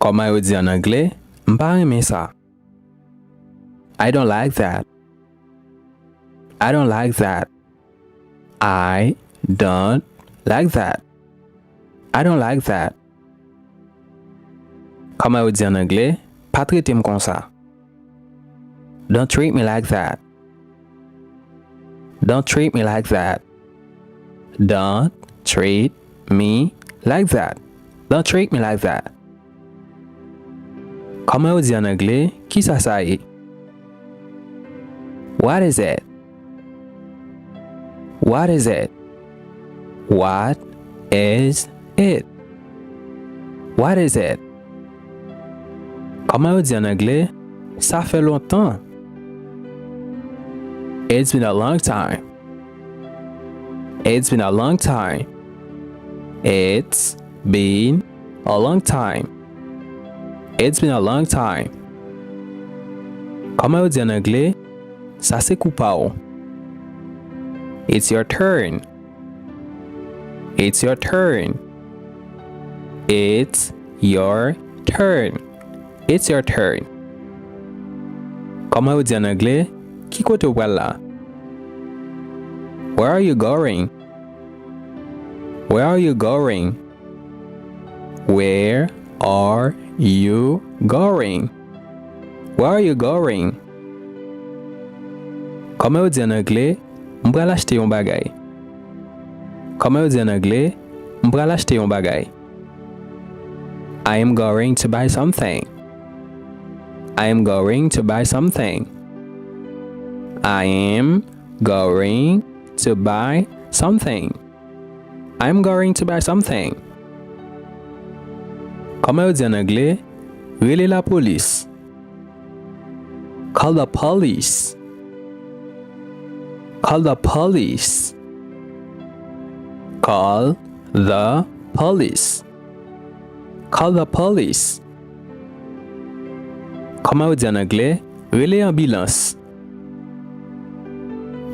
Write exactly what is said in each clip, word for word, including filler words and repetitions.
Kòman yo di ann anglè? M pa renmen sa. I don't like that. I don't like that. I don't like that. I don't like that. Kòman yo di ann anglè? Pa trete m konsa. Don't treat me like that. Don't treat me like that. Don't treat me like that. Don't treat me like that. Kòman yo di ann anglè? Kisa sa ye? What is it? What is it? What is it? What is it? Kòman yo di ann anglè? Sa fè lontan. It's been a long time. It's been a long time. It's been a long time. It's been a long time. Kòman yo di ann anglè? Sa se kou pa w. It's your turn. It's your turn. It's your turn. It's your turn. Kòman yo di ann anglè? Ki kote w pral la? Where are you going? Where are you going? Where are you going? Where are you going? Kòman yo di ann anglè? M pral achte yon bagay. Kòman yo di ann anglè? M pral achte yon bagay. I am going to buy something. I am going to buy something. I am going to buy something. I'm going to buy something. Kòman yo di ann anglè? Rele lapolis. Call the police. Call the police. Call the police. Call the police. Kòman yo di ann anglè? Rele anbilans.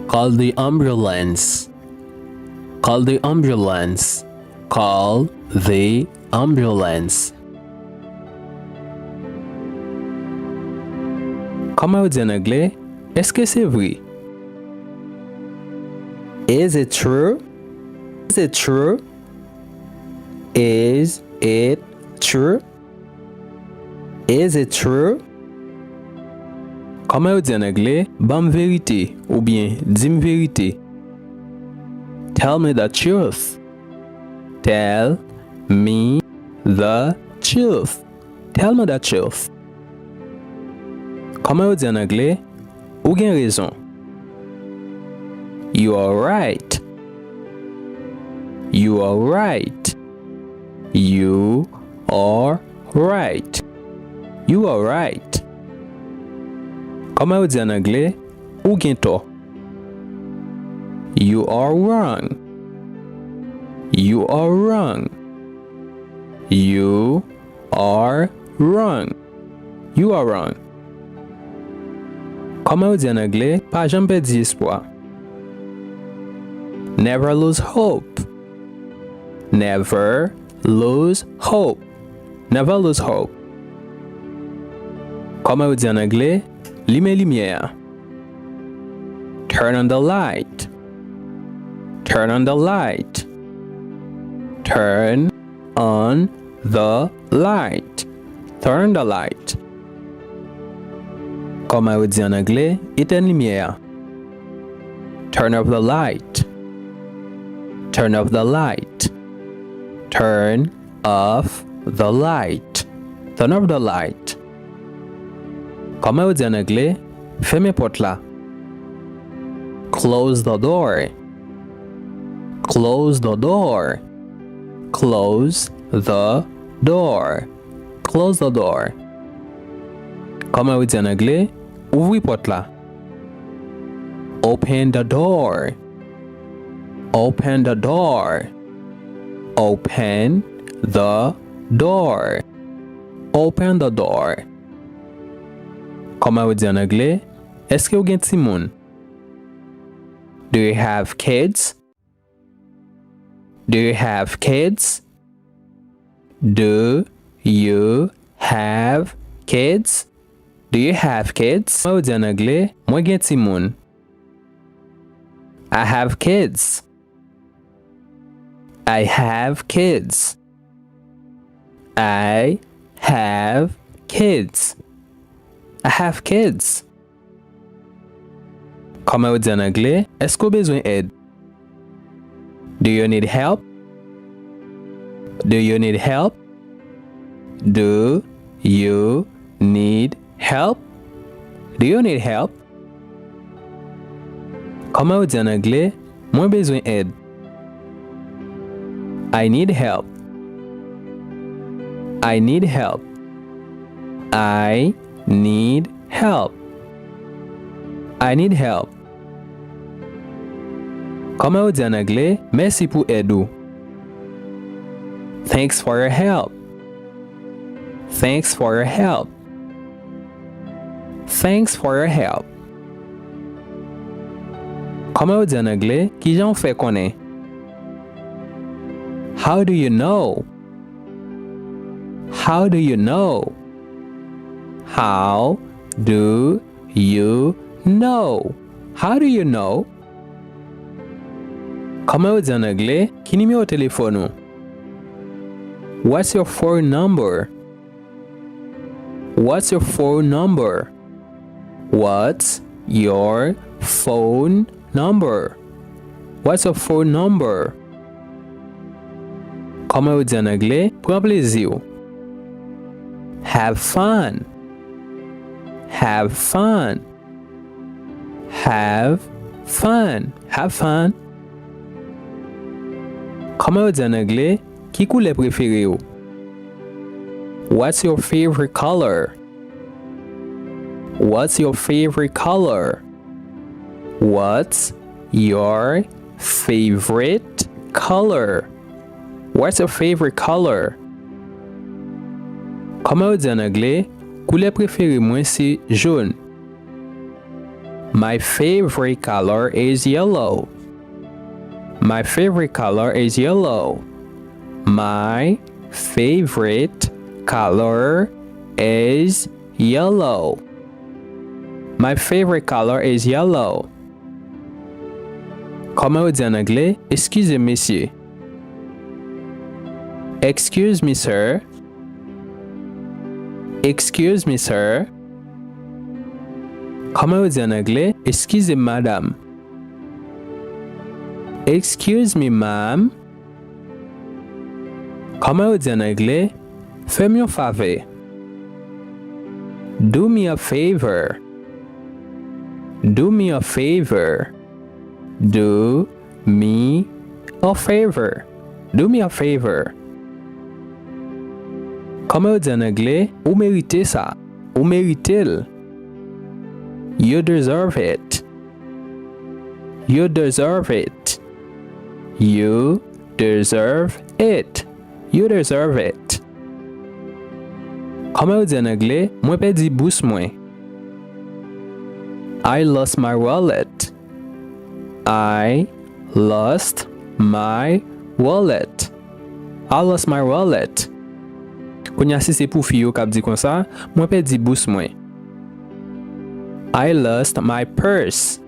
Call the ambulance. Call the ambulance. Call the ambulance. Kòman yo di ann anglè? Èske se vre? Is it true? Is it true? Is it true? Is it true? Kòman yo di ann anglè? Ban m verite oubyen di m verite. Tell me the truth. Tell me the truth. Tell me the truth. Kòman yo di ann anglè? Ou gen rezon. You are right. You are right. You are right. You are right. Kòman yo di ann anglè? Ou gen tò. You are wrong. You are wrong. You are wrong. You are wrong. Kòman yo di ann anglè? Pa janm pèdi espwa. Never lose hope. Never lose hope. Never lose hope. Kòman yo di ann anglè? Limen limyè a. Turn on the light. Turn on the light. Turn on the light. Turn on the light. Kòman yo di ann anglè? Etèn limyè a. Turn off the light. Turn off the light. Turn off the light. Turn off the light. Kòman yo di ann anglè? Fèmen pòt la. Close the door. Close the door. Close the door. Close the door. Kòman yo di ann anglè? Ouvri pòt la. Open the door. Open the door. Open the door. Open the door. Kòman yo di ann anglè? Èske w gen timoun? Do you have kids? Do you have kids? Do you have kids? Do you have kids? Kòman yo di ann anglè, mwen gen timoun? I have kids. I have kids. I have kids. I have kids. Kòman yo di ann anglè, èske w bezwen èd? Do you need help? Do you need help? Do you need help? Do you need help? Kòman yo di ann anglè, mwen bezwen èd? I need help. I need help. I need help. I need help. Kòman yo di ann anglè, mèsi pou èd ou? Thanks for your help. Thanks for your help. Thanks for your help. Kòman yo di ann anglè, kijan w fè konnen? How do you know? How do you know? How do you know? How do you know? Kòman yo di ann anglè, ki nimewo telefòn ou? What's your phone number? What's your phone number? What's your phone number? What's your phone number? Kòman yo di ann anglè, pran plezi w? Have fun. Have fun. Have fun. Have fun. Kòman yo di ann anglè, ki koulè prefere w? What's your favorite color? What's your favorite color? What's your favorite color? What's your favorite color? Kòman yo di ann anglè, koulè prefere mwen se jòn? My favorite color is yellow. My favorite color is yellow. My favorite color is yellow. My favorite color is yellow. Kòman yo di ann anglè, eskize m, mesye? Excuse me, sir. Excuse me, sir. Kòman yo di ann anglè, eskize m, madam? Excuse me, ma'am. Kòman yo di ann anglè, fè m yon favè? Do me a favor. Do me a favor. Do me a favor. Do me a favor. Kòman yo di ann anglè, ou merite sa? Ou merite l. You deserve it. You deserve it. You deserve it. You deserve it. Kòman yo di ann anglè, mwen pèdi bous mwen? I lost my wallet. I lost my wallet. I lost my wallet. Kounye a, si se pou fi yo k ap di konsa, mwen pèdi bous mwen. I lost my purse.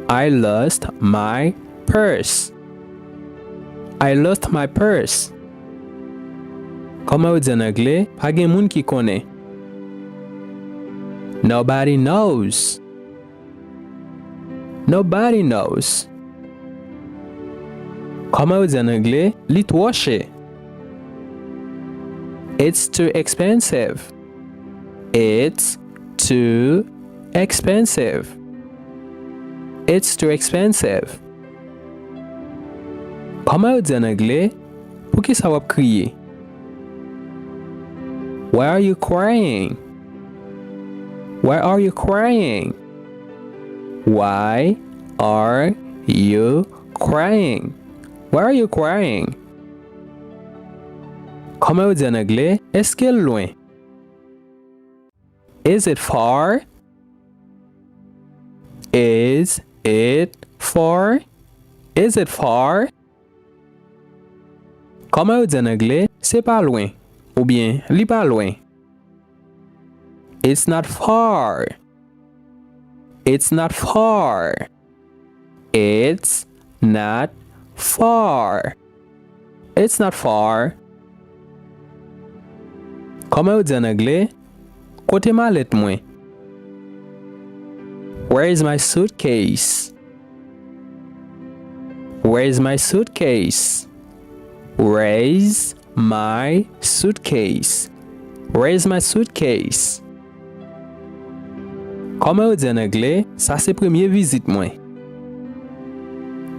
I lost my purse. I lost my purse. Kòman yo di ann anglè, pa gen moun ki konnen? Nobody knows. Nobody knows. Kòman yo di ann anglè, li twò chè? It's too expensive. It's too expensive. It's too expensive. Kòman yo di ann anglè, poukisa w ap kriye? Why are you crying? Why are you crying? Why are you crying? Why are you crying? Kòman yo di ann anglè, èske l lwen? Is it far? Is it far? Is it far? Kòman yo di ann anglè, se pa lwen? oubyen li pa lwen. It's not far. It's not far. It's not far. It's not far. Kòman yo di an anglè? Kote malèt mwen? Where is my suitcase? Where is my suitcase? Where is my suitcase? Where is my suitcase? Kòman yo di an anglè? Sa se premye vizit mwen.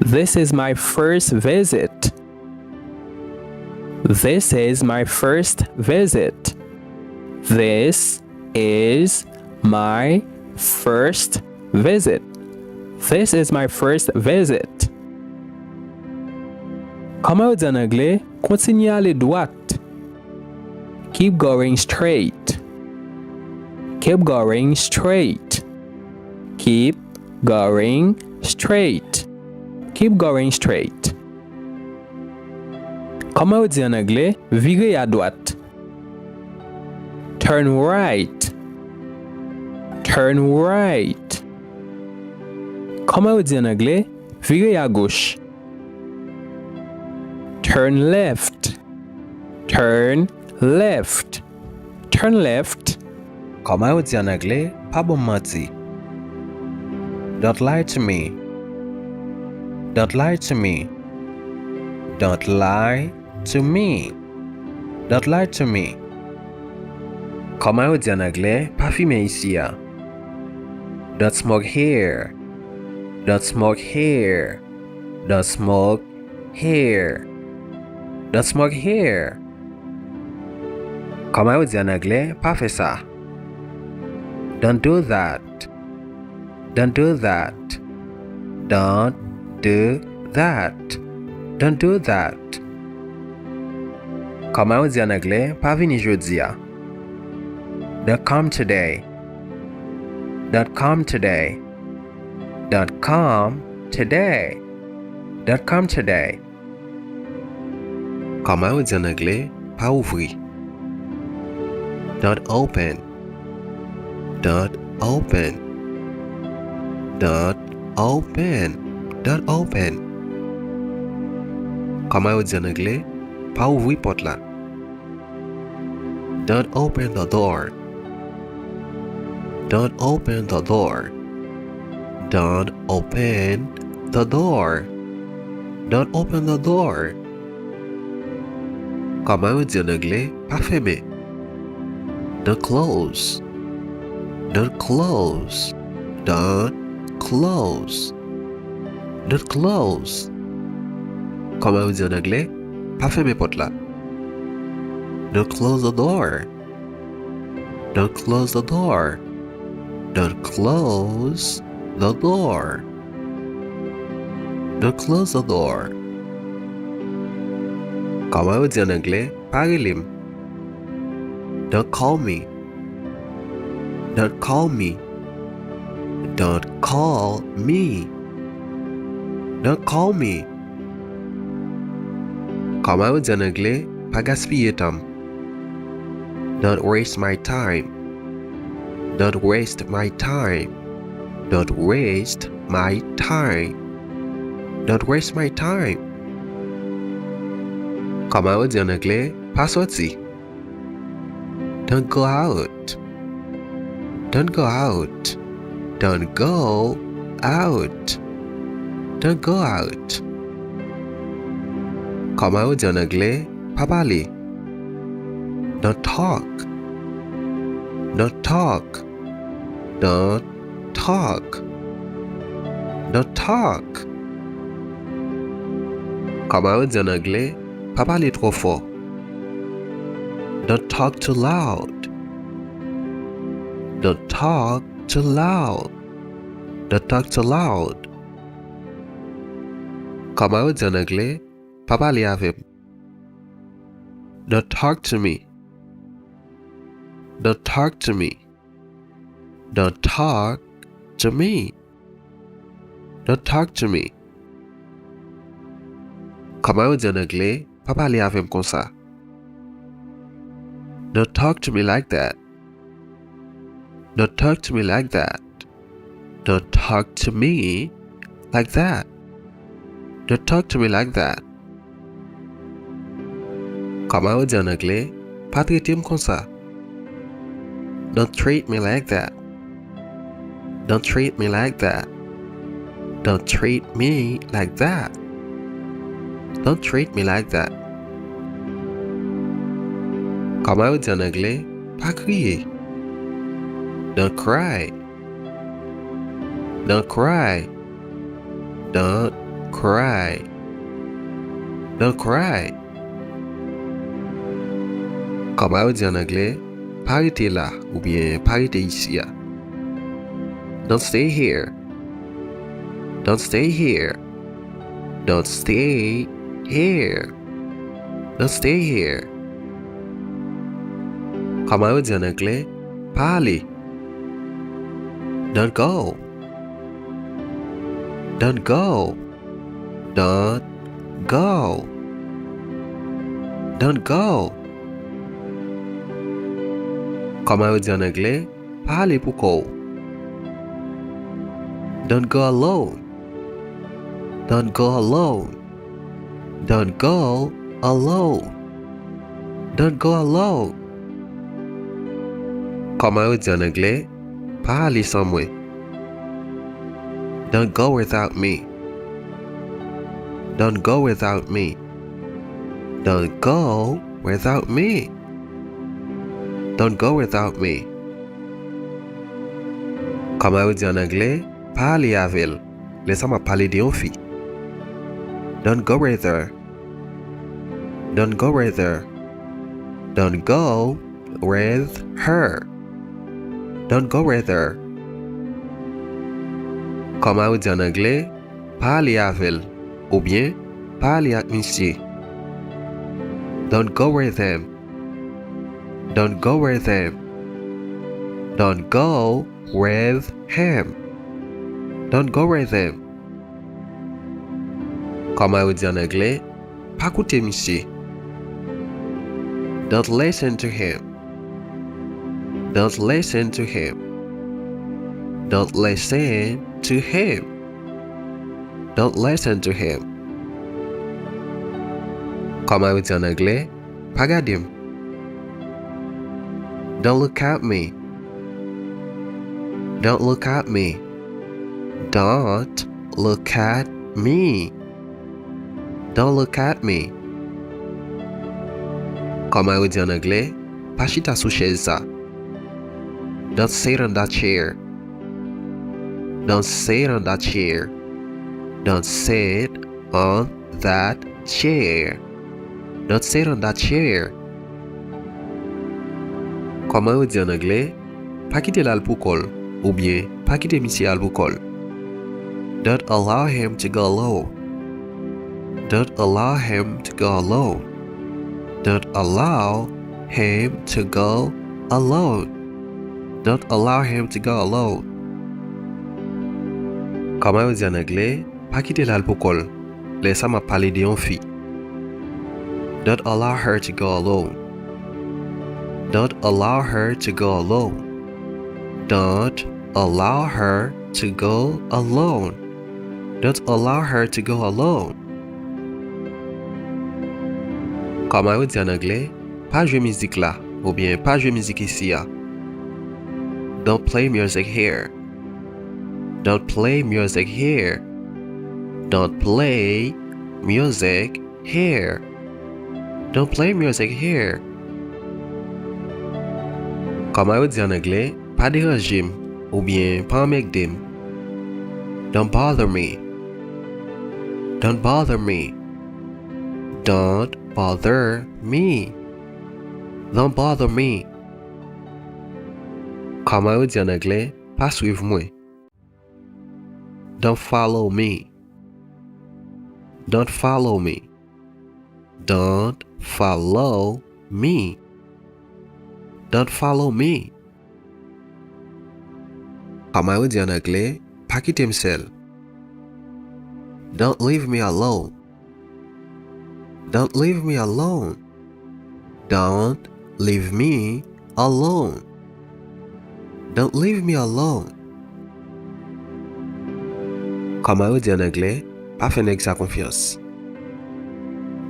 This is my first visit. This is my first visit. This is my first visit. This is my first visit. Kòman yo di an anglè? Kontinye ale dwat. Keep going straight. Keep going straight. Keep going straight. Keep going straight. Kòman yo di an anglè? Vire a dwat. Turn right. Turn right. Kòman yo di an anglè? Vire a goch. Turn left. Turn left. Turn left. Kòman yo di an anglè? Pa ban m manti. Don't lie to me. Don't lie to me. Don't lie to me. Don't lie to me. Kòman yo di an anglè? Pa fimen isi a. Don't smoke here. Don't smoke here. Don't smoke here. Don't smoke here. Kòman yo di an anglè? Pa fè sa. Don't do that. Don't do that. Don't do that. Don't do that. Kòman yo di an anglè? Pa vini jodi a. Don't come today. Don't come today. Don't come today. Don't come today. Kòman yo di an anglè? Pa ouvri. Don't open. Don't open. Don't open. Don't open. Kòman yo di an anglè? Pa ouvri pòt la. Don't open the door. Don't open the door. Don't open the door. Don't open the door. Kòman yo di an anglè? Pa fèmen. Don't close. Don't close. Don't close. Don't close. Kòman yo di an anglè? Pa fèmen pòt la. Don't close the door. Don't close the door. Don't close the door. Don't close the door. Kòman yo di an anglè? Pa rele m. Don't call me. Don't call me. Don't call me. Don't call me. Kòman yo di an anglè? Pa gaspiye tan m. Don't waste my time. Don't waste my time. Don't waste my time. Don't waste my time. Kòman yo di an anglè? Pa sòti. Don't go out. Don't go out. Don't go out. Don't go out. Kòman yo di an anglè? Pa pale. Don't talk. Don't talk. Don't talk. Don't talk. Kòman yo di an anglè? Pa pale twò fò. Don't talk too loud. Don't talk too loud. Don't talk too loud. Kòman yo di an anglè? Pa pale avè m. Don't talk to me. Don't talk to me. Don't talk to me. Don't talk to me. Kòman yo di an anglè? Pa pale avè m konsa. Don't talk to me like that. Don't talk to me like that. Don't talk to me like that. Don't talk to me like that. Kòman yo di an anglè? Pa trete m konsa. Don't treat me like that. Don't treat me like that. Don't treat me like that. Don't treat me like that. Kòman yo di an anglè? Pa kriye. Don't cry. Don't cry. Don't cry. Don't cry. Kòman yo di an anglè? Pa rete la, oubyen pa rete isi a. Don't stay here. Don't stay here. Don't stay here. Don't stay here. Kòman yo di an anglè? Pa ale. Don't go. Don't go. Don't go. Don't go. Kòman yo di an anglè? Pa ale pou kò w. Don't go alone. Don't go alone. Don't go alone. Don't go alone. Kòman yo di an anglè? Pa ale san mwen. Don't go without me. Don't go without me. Don't go without me. Don't go without me. Kòman yo di an anglè? Pa ale avè l. Lè sa m ap pale de yon fi. Don't go with her. Don't go with her. Don't go with her. Don't go with her. Kòman yo di an anglè? Pa ale avè l. Oubyen, pa ale ak misye. Don't go with him. Don't go with him. Don't go with him. Don't go with him. Kòman yo di an anglè? Pa koute misye. Don't listen to him. Don't listen to him. Don't listen to him. Don't listen to him. Kòman yo di an anglè? Pa gade m. Don't look at me. Don't look at me. Don't look at me. Don't look at me. Kòman yo di an anglè? Pa chita sou chèz sa. Don't sit on that chair. Don't sit on that chair. Don't sit on that chair. Don't sit on that chair. Kòman yo di an anglè? Pa kite l al pou kò l, oubyen pa kite misye al pou kò l. Don't allow him to go alone. Don't allow him to go alone. Don't allow him to go alone. Don't allow him to go alone. Kòman yo di an anglè? Pa kite l al pou kò l. Lè sa m ap pale de yon fi. Don't allow her to go alone. Don't allow her to go alone. Don't allow her to go alone. Don't allow her to go alone. Kòman yo di an anglè? Pa jwe mizik la, oubyen pa jwe mizik isi a. Don't play music here. Don't play music here. Don't play music here. Don't play music here. Kòman yo di an anglè? Pa deranje m, oubyen pa anmègde m. Don't bother me. Don't bother me. Don't bother me. Don't bother me. Kòman yo di an anglè? Pa swiv mwen. Don't follow me. Don't follow me. Don't follow me. Don't follow me. Kòman yo di an anglè? Pa kite m sèl. Don't leave me alone. Don't leave me alone. Don't leave me alone. Don't leave me alone. Kòman yo di an anglè, pa fè nèg sa konfyans.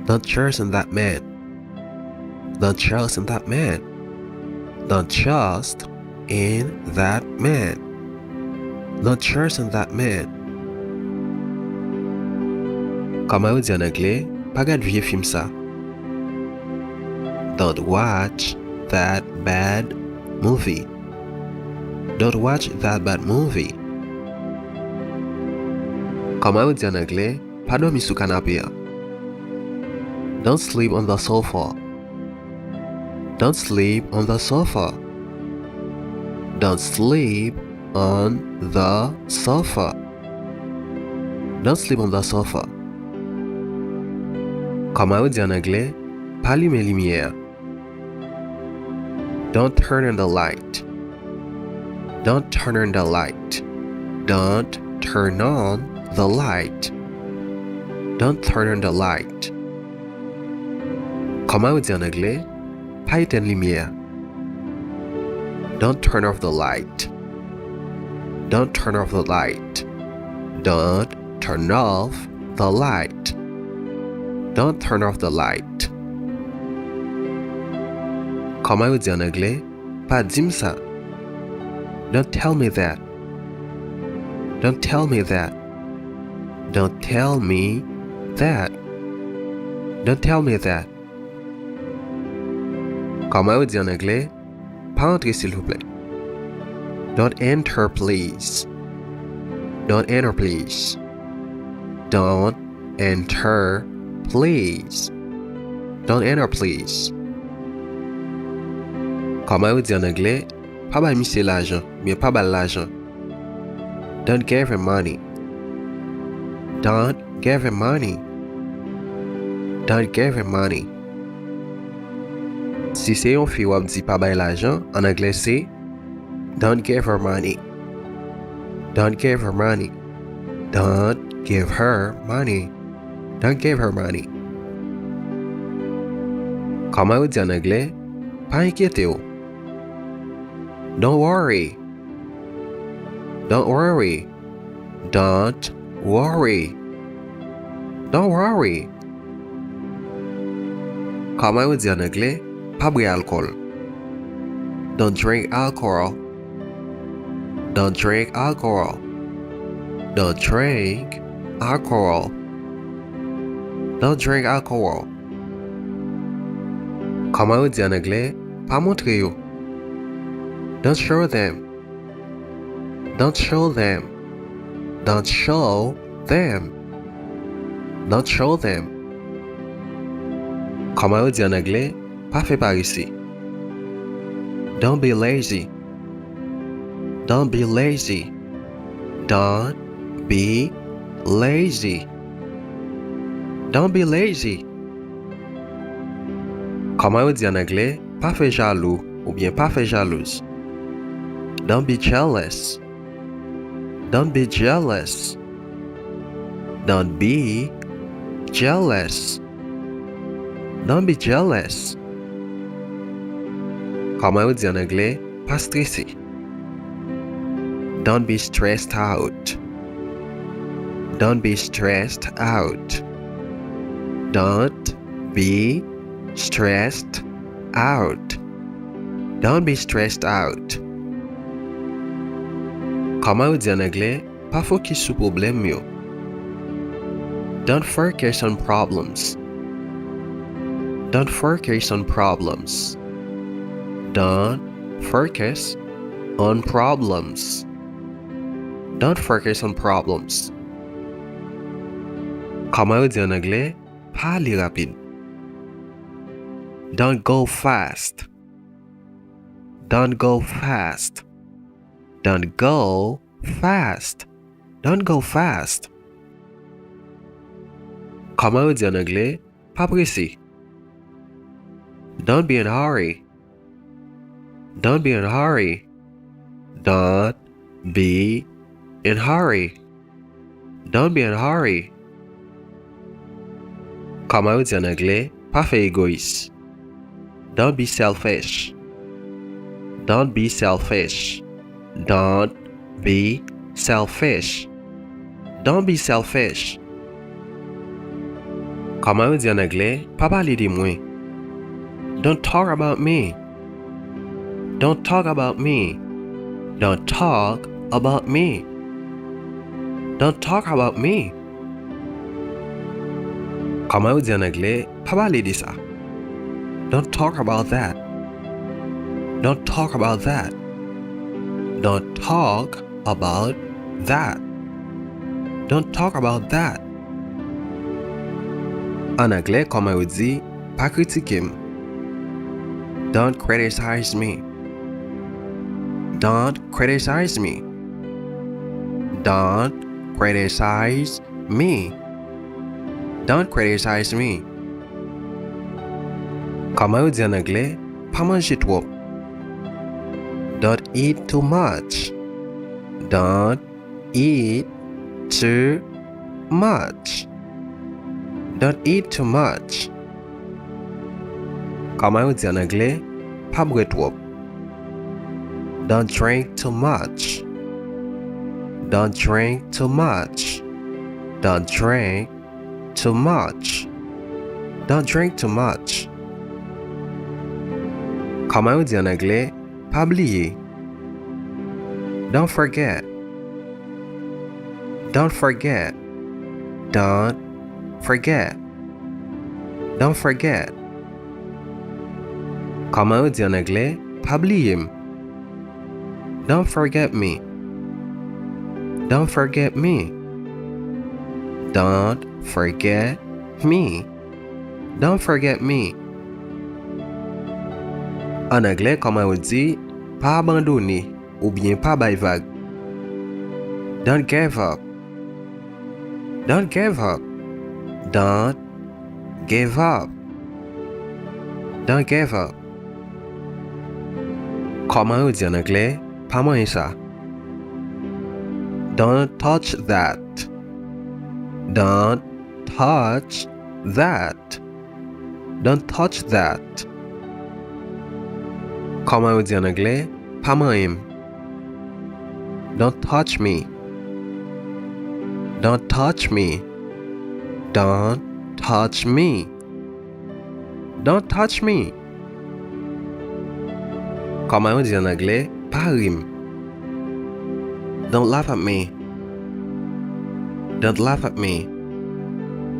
Don't trust in that man. Don't trust in that man. Don't trust in that man. Don't trust in that man. Kòman yo di an anglè, pa gad vye fim sa. Don't watch that bad movie. Don't watch that bad movie. Kòman yo di an anglè, pa dòmi sou kanape a. Don't sleep on the sofa. Don't sleep on the sofa. Don't sleep on the sofa. Don't sleep on the sofa. Kòman yo di an anglè, pa limen limyè a. Don't turn on the light. Don't turn on the light. Don't turn on the light. Don't turn on the light. Kòman yo di an anglè, pa etèn limyè a. Don't turn off the light. Don't turn off the light. Don't turn off the light. Don't turn off the light. Kòman yo di an anglè, pa di m sa. Don't tell me that. Don't tell me that. Don't tell me that. Don't tell me that. Kòman yo di an anglè, pa antre silvouplè. Don't enter, please. Don't enter, please. Don't enter, please. Don't enter, please. Kòman yo di an anglè, pa bay misye lajan, oubyen pa ba l lajan. Don't give him money. Don't give him money. Don't give him money. Si se yon fi w ap di pa bay lajan, an anglè se, don't give her money. Don't give her money. Don't give her money. Don't give her money. Kòman yo di an anglè, pa enkyete w. Don't worry. Don't worry. Don't worry. Don't worry. Kòman yo di an anglè, pa bwè alkòl. Don't drink alcohol. Don't drink alcohol. Don't drink alcohol. Don't drink alcohol. Kòman yo di an anglè, pa montre yo. Don't show them. Don't show them. Don't show them. Don't show them. Kòman yo di an anglè, pa fè parese. Don't be lazy. Don't be lazy. Don't be lazy. Don't be lazy. Kòman yo di an anglè, pa fè jalou oubyen pa fè jalouz. Don't be jealous. Don't be jealous. Don't be jealous. Don't be jealous. Kòman yo di an anglè, pa strese. Don't be stressed out. Don't be stressed out. Don't be stressed out. Don't be stressed out. Kòman yo di an anglè, pa fokis sou pwoblèm yo. Don't focus on problems. Don't focus on problems. Don't focus on problems. Don't focus on problems. Kòman yo di an anglè, pa ale rapid. Don't go fast. Don't go fast. Don't go fast. Don't go fast. Kòman yo di an anglè, pa prese. Don't be in a hurry. Don't be in a hurry. Don't be in a hurry. Don't be in a hurry. Kòman yo di an anglè, pa fè egoyis. Don't be selfish. Don't be selfish. Don't be selfish. Don't be selfish. Kòman yo di an anglè, pa pale de mwen. Don't talk about me. Don't talk about me. Don't talk about me. Don't talk about me. Kòman yo di an anglè, pa pale de sa. Don't talk about that. Don't talk about that. Don't talk about that. Don't talk about that. An anglè, kòman yo di, pa kritike m. Don't criticize me. Don't criticize me. Don't criticize me. Don't criticize me. Kòman yo di an anglè, pa manje twòp. Don't eat too much. Don't eat too much. Don't eat too much. Kòman yo di an anglè, pa bwè twòp. Don't drink too much. Don't drink too much. Don't drink too much. Don't drink too much. Kòman yo di an anglè, pa bliye. Don't forget. Don't forget. Don't forget. Don't forget. Kòman yo di an anglè, pa bliye m. Don't forget me. Don't forget me. Don't forget me. Don't forget me. An anglè, kòman yo di, pa abandone oubyen pa bay vag. Don't give up. Don't give up. Don't give up. Don't give up. Kòman yo di an anglè, pa manyen sa. Don't touch that. Don't touch that. Don't touch that. Kòman yo di an anglè, pa manyen m. Don't touch me. Don't touch me. Don't touch me. Don't touch me. Kòman yo di an anglè, pa ri m. Don't laugh at me. Don't laugh at me.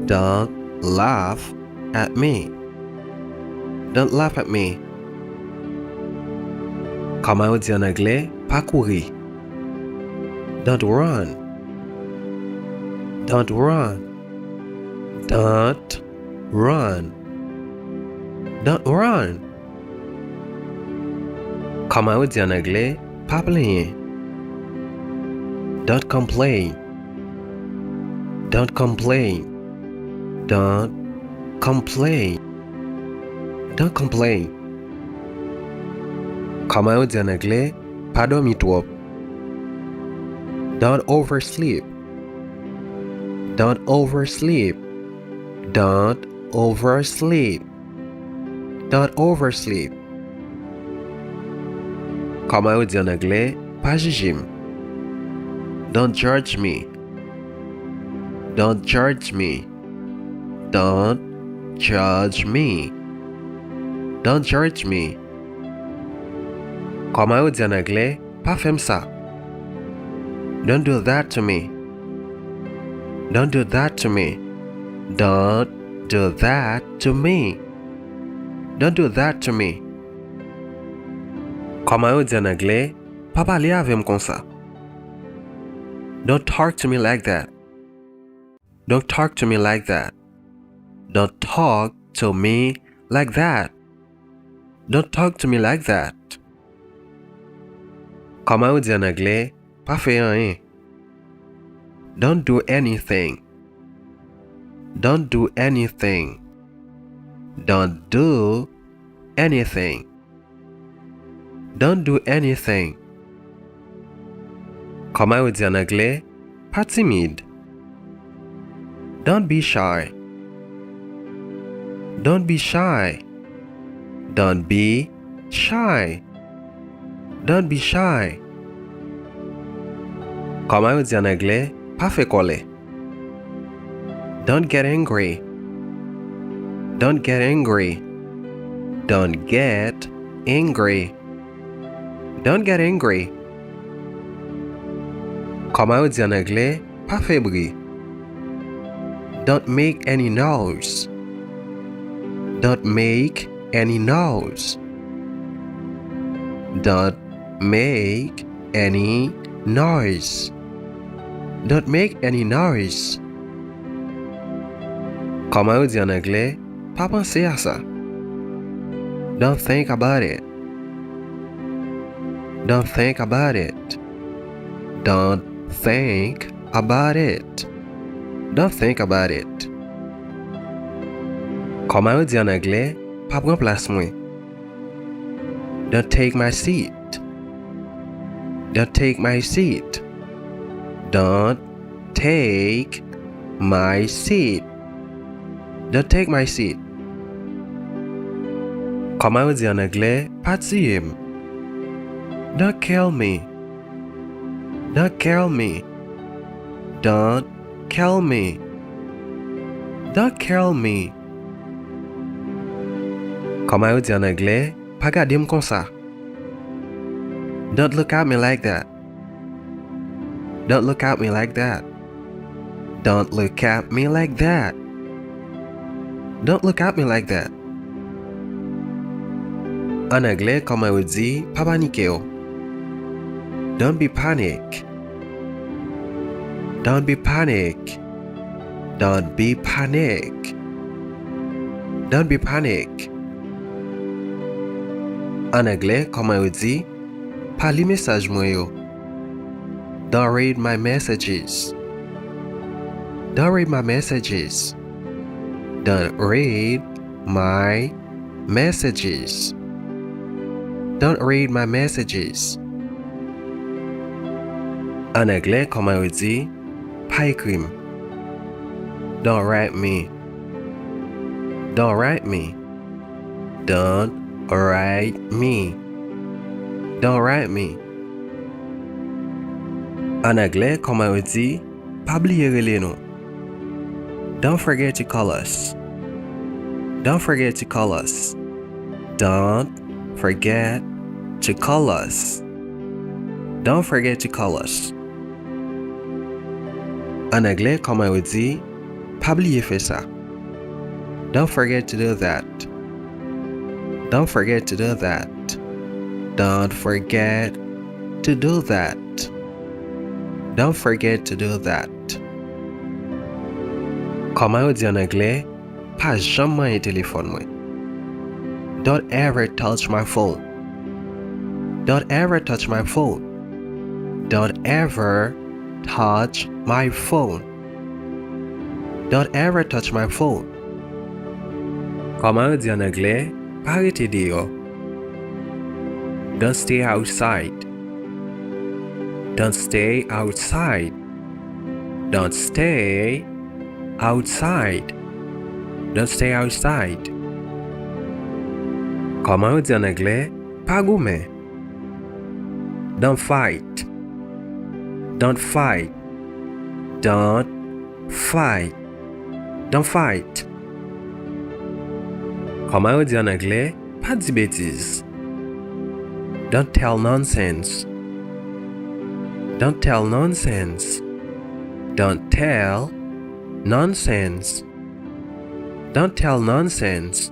Don't laugh at me. Don't laugh at me. Kòman yo di an anglè, pa kouri. Don't run. Don't run. Don't run. Don't run. Kòman yo di an anglè, pa plenyen. Don't complain. Don't complain. Don't complain. Don't complain. Kòman yo di an anglè, pa dòmi twòp. Don't oversleep. Don't oversleep. Don't oversleep. Don't oversleep. Kòman yo di an anglè, pa jije m. Don't judge me. Don't judge me. Don't judge me. Don't judge me. Kòman yo di an anglè, pa fè m sa. Don't do that to me. Don't do that to me. Don't do that to me. Don't do that to me. Kòman yo di an anglè, pa pale avè m konsa. Don't talk to me like that. Don't talk to me like that. Don't talk to me like that. Don't talk to me like that. Kòman yo di an anglè, pa fè anyen. Don't do anything. Don't do anything. Don't do anything. Don't do anything. Kòman yo di an anglè, pa timid. Don't be shy. Don't be shy. Don't be shy. Don't be shy. Kòman yo di an anglè, pa fè kòlè. Don't get angry. Don't get angry. Don't get angry. Don't get angry. Kòman yo di an anglè, pa fè bri. Don't make any noise. Don't make any noise. Don't make any noise. Don't make any noise. Kòman yo di an anglè, pa panse a sa. Don't think about it. Don't think about it. Don't think about it. Don't think about it. Kòman yo di an anglè, pa pran plas mwen. Don't take my seat. Don't take my seat. Don't take my seat. Don't take my seat. Kòman yo di an anglè, pa tiye m. Don't kill me. Don't kill me. Don't kill me. Don't kill me. Kòman yo di an anglè, pa gade m konsa. Don't look at me like that. Don't look at me like that. Don't look at me like that. Don't look at me like that. An anglè, kòman yo di, pa panike w. Don't be panic. Don't be panic. Don't be panic. Don't be panic. An anglè, kòman yo di, pa li mesaj mwen yo. Don't read my messages. Don't read my messages. Don't read my messages. Don't read my messages. An anglè, kòman yo di, pa ekri m. Don't write me. Don't write me. Don't write me. Don't write me. An anglè, kòman yo di, pa bliye rele nou. Don't forget to call us. Don't forget to call us. Don't forget to call us. Don't forget to call us. An anglè, kòman yo di, pa bliye fè sa. Don't forget to do that. Don't forget to do that. Don't forget to do that. Don't forget to do that. Kòman yo di an anglè, pa janm manyen telefòn mwen. Don't ever touch my phone. Don't ever touch my phone. Don't ever touch my phone. Don't ever touch my phone. Kòman yo di an anglè, pa rete deyò. Don't stay outside. Don't stay outside. Don't stay outside. Don't stay outside. Kòman yo di an anglè, pa goumen. Don't fight. Don't fight. Don't fight. Don't fight. Kòman yo di an anglè, pa di betiz. Don't tell nonsense. Don't tell nonsense. Don't tell nonsense. Don't tell nonsense.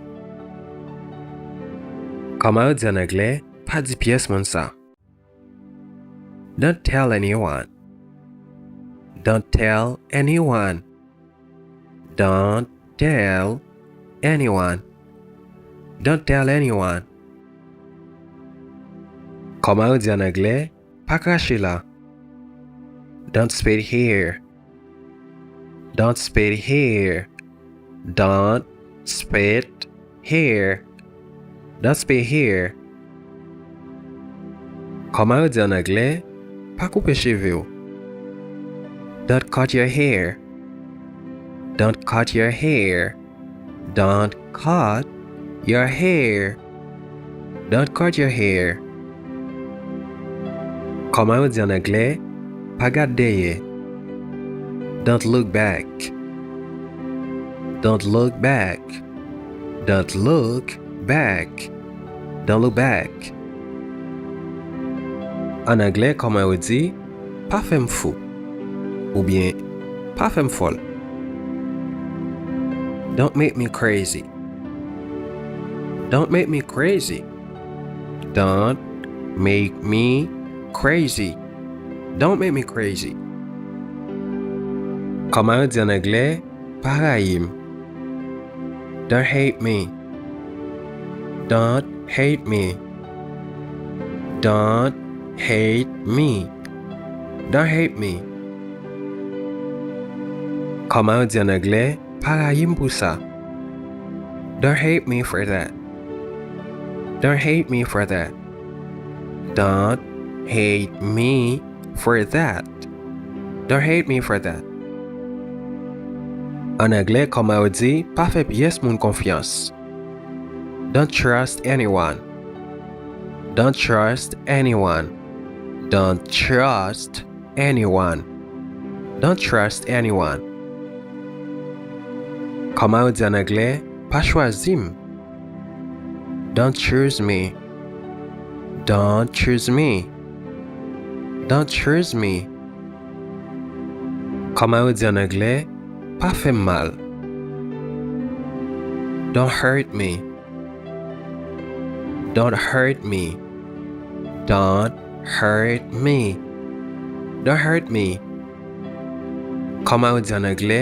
Kòman yo di an anglè, pa di pyès moun sa. Don't tell anyone. Don't tell anyone. Don't tell anyone. Don't tell anyone. Kòman yo di an anglè, pa krache la. Don't spit here. Don't spit here. Don't spit here. Don't spit here. Kòman yo di an anglè, pa koupe cheve w. Don't cut your hair. Don't cut your hair. Don't cut your hair. Don't cut your hair. Kòman yo di an anglè, pa gad dèyè. Don't look back. Don't look back. Don't look back. Don't look back. An anglè, kòman yo di, pa fè m fou. Oubyen, pa fè m fòl. Don't make me crazy. Don't make me crazy. Don't make me crazy. Don't make me crazy. Kòman yo di an anglè, pa rayi m. Don't hate me. Don't hate me. Don't hate me. Don't hate me. Kòman yo di an anglè, pa rayi m pou sa. Don't hate me for that. Don't hate me for that. Don't hate me for that. Don't hate me for that. An anglè, kòman yo di, pa fè pyès moun konfyans. Don't trust anyone. Don't trust anyone. Don't trust anyone. Don't trust anyone. Kòman yo di an anglè, pa chwazi m. Don't choose me. Don't choose me. Don't choose me. Kòman yo di an anglè, pa fè m mal. Don't hurt me. Don't hurt me. Don't hurt me. Don't hurt me. Kòman yo di an anglè,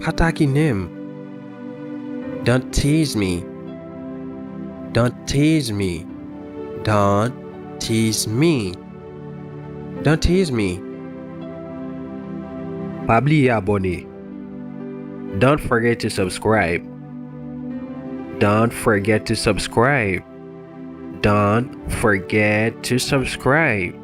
pa takinen m. Don't tease me. Don't tease me. Don't tease me. Don't tease me. Pa bliye abòne. Don't forget to subscribe. Don't forget to subscribe. Don't forget to subscribe.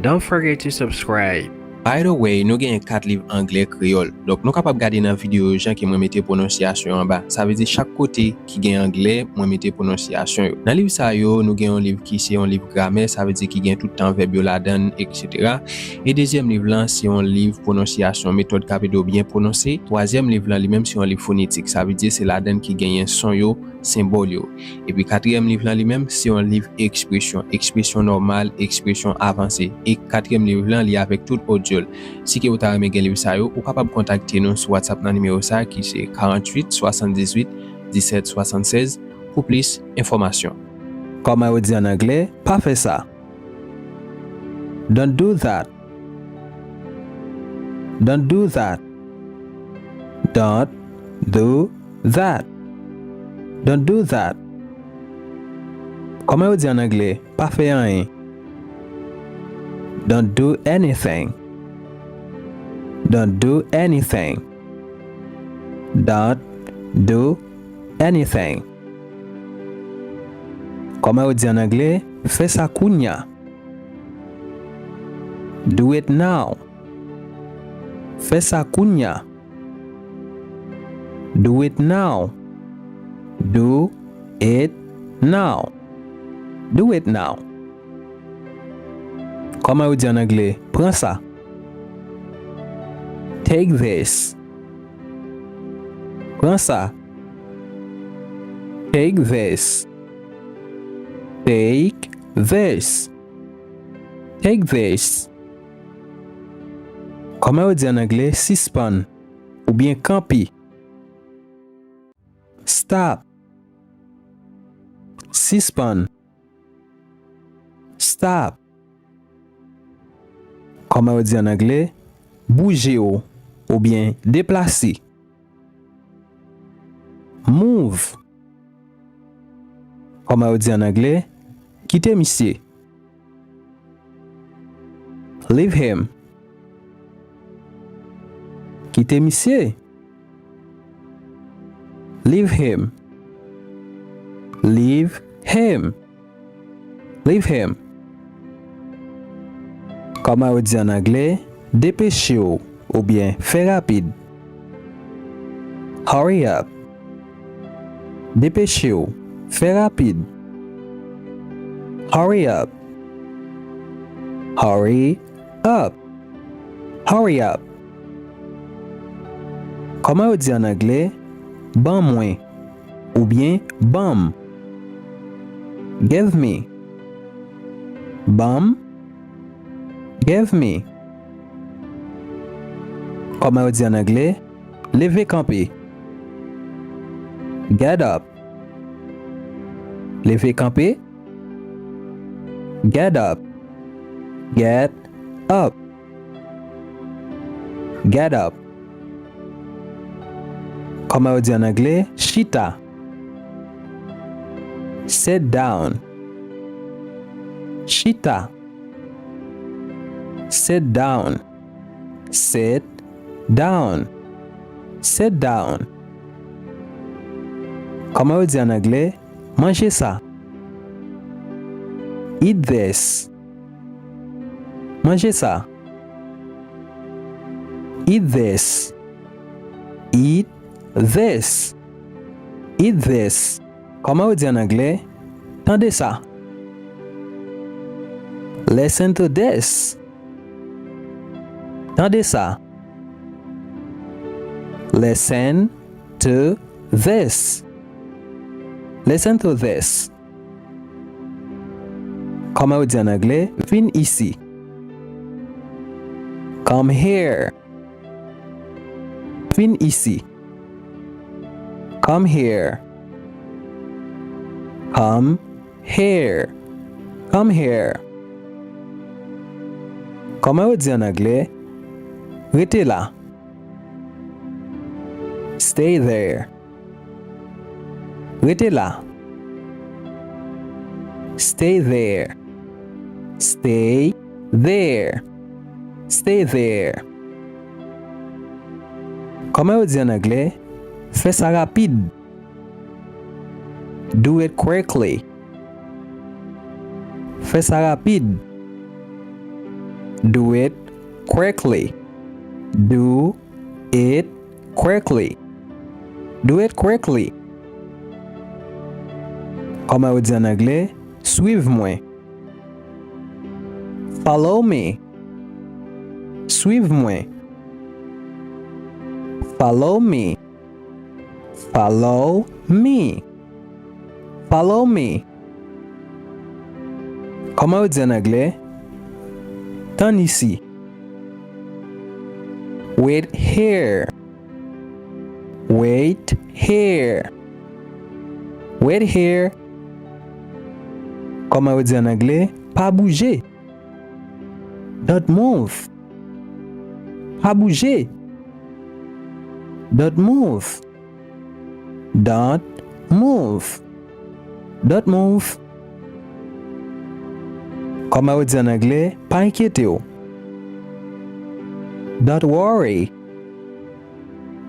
Don't forget to subscribe. By the way, nou genyen kat liv anglè kreyòl. Donk, nou kapab gade nan videyo yo jan ke mwen mete pwononsyasyon anba. Sa vle di chak kote ki gen anglè, mwen mete pwononsyasyon yo. Nan liv sa yo, nou gen yon liv ki se yon liv gramè, sa vle di ki gen tout tan vèb yo ladan l, etsetera. E dezyèm liv lan, se yon liv pwononsyasyon, metòd k ap ede w byen pwononse. Twazyèm liv lan, li menm, se yon liv fonetik, sa vle di se ladan l ki genyen son yo, senbòl yo. Epi katriyèm liv lan, li menm, se yon liv ekspresyon, ekspresyon nòmal, ekspresyon avanse. E katriyèm liv lan, li avèk tout odyo l. Si ke ou ta renmen gen liv sa yo, ou kapab kontakte nou sou WhatsApp nan nimewo sa ki se karanntuit swasanndizuit disèt swasannsèz pou plis enfòmasyon. Kòman yo di an anglè, pa fè sa. Don't do that. Don't do that. Don't do that. Don't do that. Kòman yo di an anglè, pa fè anyen. Don't do anything. Don't do anything. Don't do anything. Kòman yo di an anglè, fè sa kounya. Do it now. Fè sa kounya. Do it now. Do it now. Do it now. Kòman yo di an anglè, pran sa. Take this. Pran sa. Take this. Take this. Take this. Kòman yo di an anglè, sispann oubyen kanpe. Stop. Sispann. Stop. Kòman yo di an anglè, bouje w oubyen deplase. Move. Kòman yo di an anglè, kite misye. Leave him. Kite misye. Leave him. Leave him. Leave him. Kòman yo di an anglè, depeche w oubyen fè rapid. Hurry up. Depeche w, fè rapid. Hurry up. Hurry up. Hurry up. Kòman yo di ann anglè, "Ban mwen" oubyen "Ban m"? Give me. Ban m. Give me. Kòman yo di ann anglè, "Leve kanpe"? Get up. Leve kanpe. Get up. Get up. Get up. Kòman yo di ann anglè, "Chita"? Sit down. Chita. Sit down. Sit down. Sit down. Kòman yo di ann anglè, "Manje sa"? Eat this. Manje sa. Eat this. Eat this. Eat this. Kòman yo di ann anglè, "Tande sa"? Listen to this. Tande sa. Listen to this. Listen to this. Kòman yo di ann anglè, "Vin isi"? Come here. Vin isi. Come here. Come here. Come here. Kòman yo di ann anglè, "Rete la"? Stay there. Rete la. Stay there. Stay there. Stay there. Kòman yo di ann anglè, "Fè sa rapid"? Do it quickly. Fè sa rapid. Do it quickly. Do it quickly. Do it quickly. Kòman yo di ann anglè, "Swiv mwen"? Follow me. Swiv mwen. Follow me. Follow me. Follow me. Kòman yo di ann anglè, "Tann isi"? Wait here. Wait here. Wait here. Kòman yo di ann anglè, "Pa bouje"? Don't move. Pa bouje. Don't move. Don't move. Don't move. Kòman yo di ann anglè, "Pa enkyete w"? Don't worry.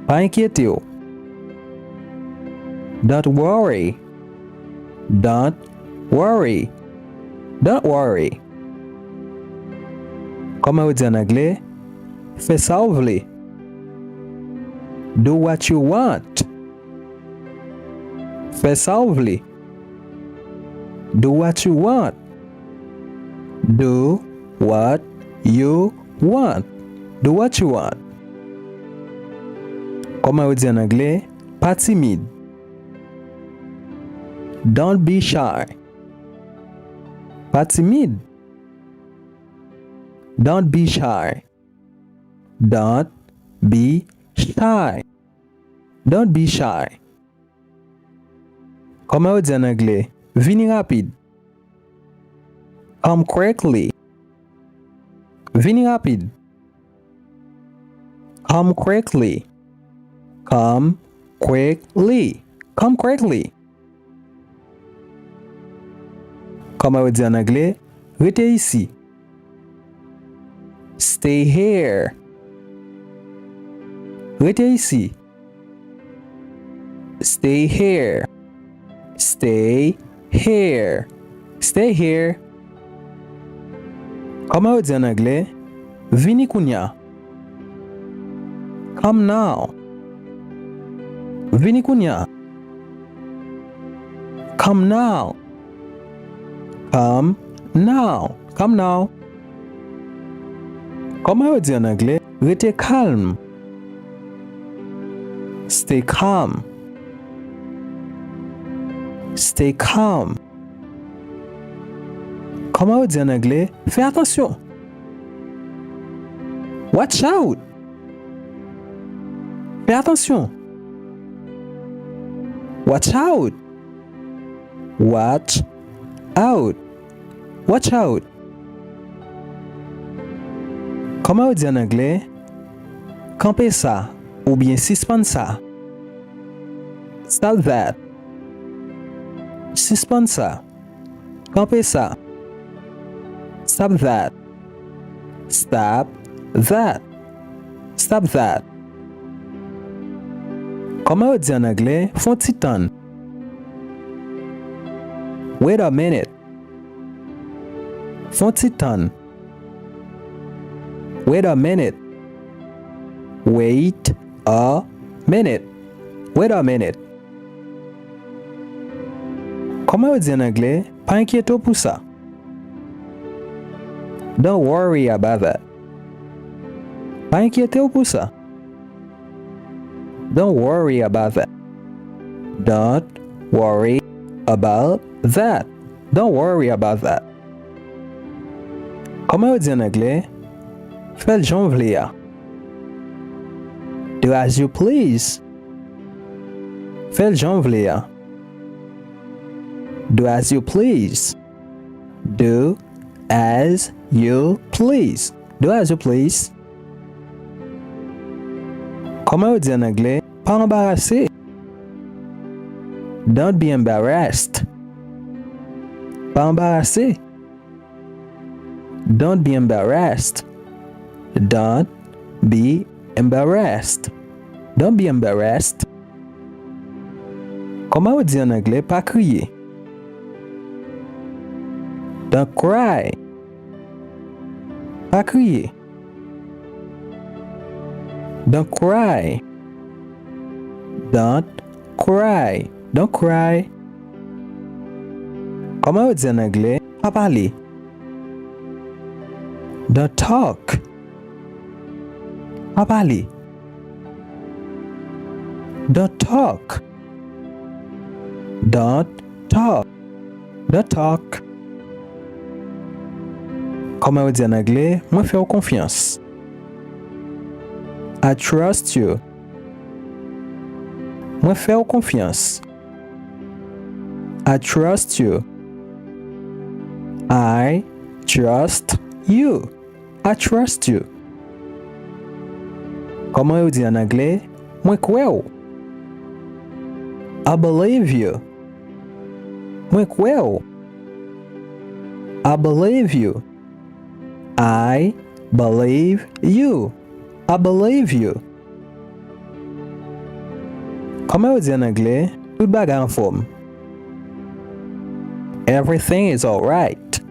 Pa enkyete w. Don't worry. Don't worry. Don't worry. Kòman yo di ann anglè, "Fè sa w vle"? Do what you want. Fè sa w vle. Do what you want. Do what you want. Do what you want. Kòman yo di ann anglè, "Pa timid"? Don't be shy. Pa timid. Don't be shy. Don't be shy. Don't be shy. Kòman yo di ann anglè, "Vini rapid"? Come quickly. Vini rapid. Come quickly. Come quickly. Come quickly. Kòman yo di ann anglè, "Rete isi"? Stay here. Rete isi. Stay here. Stay here. Stay here. Kòman yo di ann anglè, "Vini kounya"? Come now. Vini kounya. Come now. Calm now. Calm now. Kòman yo di an anglè? Rete kalm. Stay calm. Stay calm. Kòman yo di an anglè? Fè atansyon. Watch out. Fè atansyon. Watch out. Watch out. Watch out. Kòman yo di an anglè? Kanpe sa oubyen sispann sa. Stop that. Sispann sa. Kanpe sa. Stop that. Stop that. Stop that. Kòman yo di an anglè? Fè yon ti tann. Wait a minute. Fè yon ti tann. Wait a minute. Wait a minute. Wait a minute. Kòman yo di an anglè? Pa enkyete w pou sa. Don't worry about that. Pa enkyete w pou sa. Don't worry about that. Don't worry about that. Don't worry about that. Kòman yo di an anglè? Fè l jan w vle a. Do as you please. Fè l jan w vle a. Do as you please. Do as you please. Do as you please. Kòman yo di an anglè? Pa anbarase. Don't be embarrassed. Pa anbarase. Don't be embarrassed. Don't be embarrassed. Don't be embarrassed. Kòman yo di an anglè? Pa kriye. Don't cry. Pa kriye. Don't cry. Don't cry. Don't cry. Kòman yo di an anglè? Pa pale. Don't talk. Pa pale. Don't talk. Don't talk. Don't talk. Kòman yo di an anglè? Mwen fè w konfyans. I trust you. Mwen fè w konfyans. I trust you. I trust you. I trust you. Kòman yo di an anglè? Mwen kwè w. I believe you. Mwen kwè w. I believe you. I believe you. I believe you. Kòman yo di an anglè? Tout bagay anfòm. Everything is alright.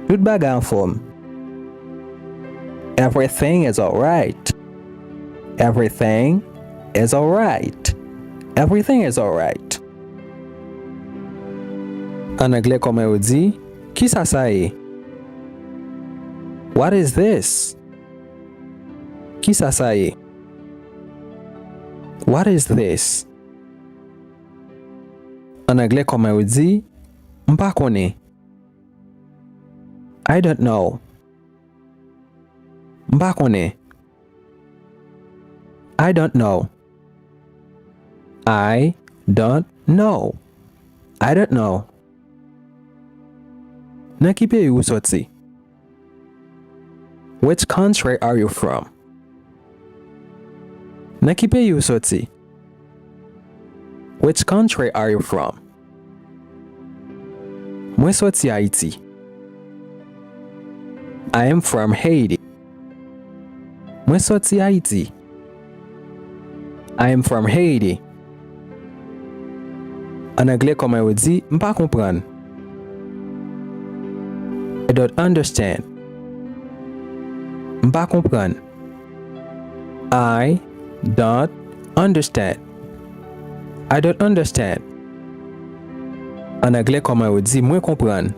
Tout bagay anfòm. Everything is alright. Everything is alright. Everything is alright. An anglè, kòman yo di? Kisa sa ye? What is this? Kisa sa ye? What is this? An anglè, kòman yo di? M pa konnen. I don't know. M pa konnen. I don't know. I don't know. I don't know. Nan ki peyi ou soti? Which country are you from? Nan ki peyi ou soti? Which country are you from? Mwen soti Ayiti. I am from Haiti. Mwen soti Ayiti. I am from Haiti. An anglè, kòman yo di? M pa konprann. I don't understand. M pa konprann. I don't understand. I don't understand. An anglè, kòman yo di mwen konprann?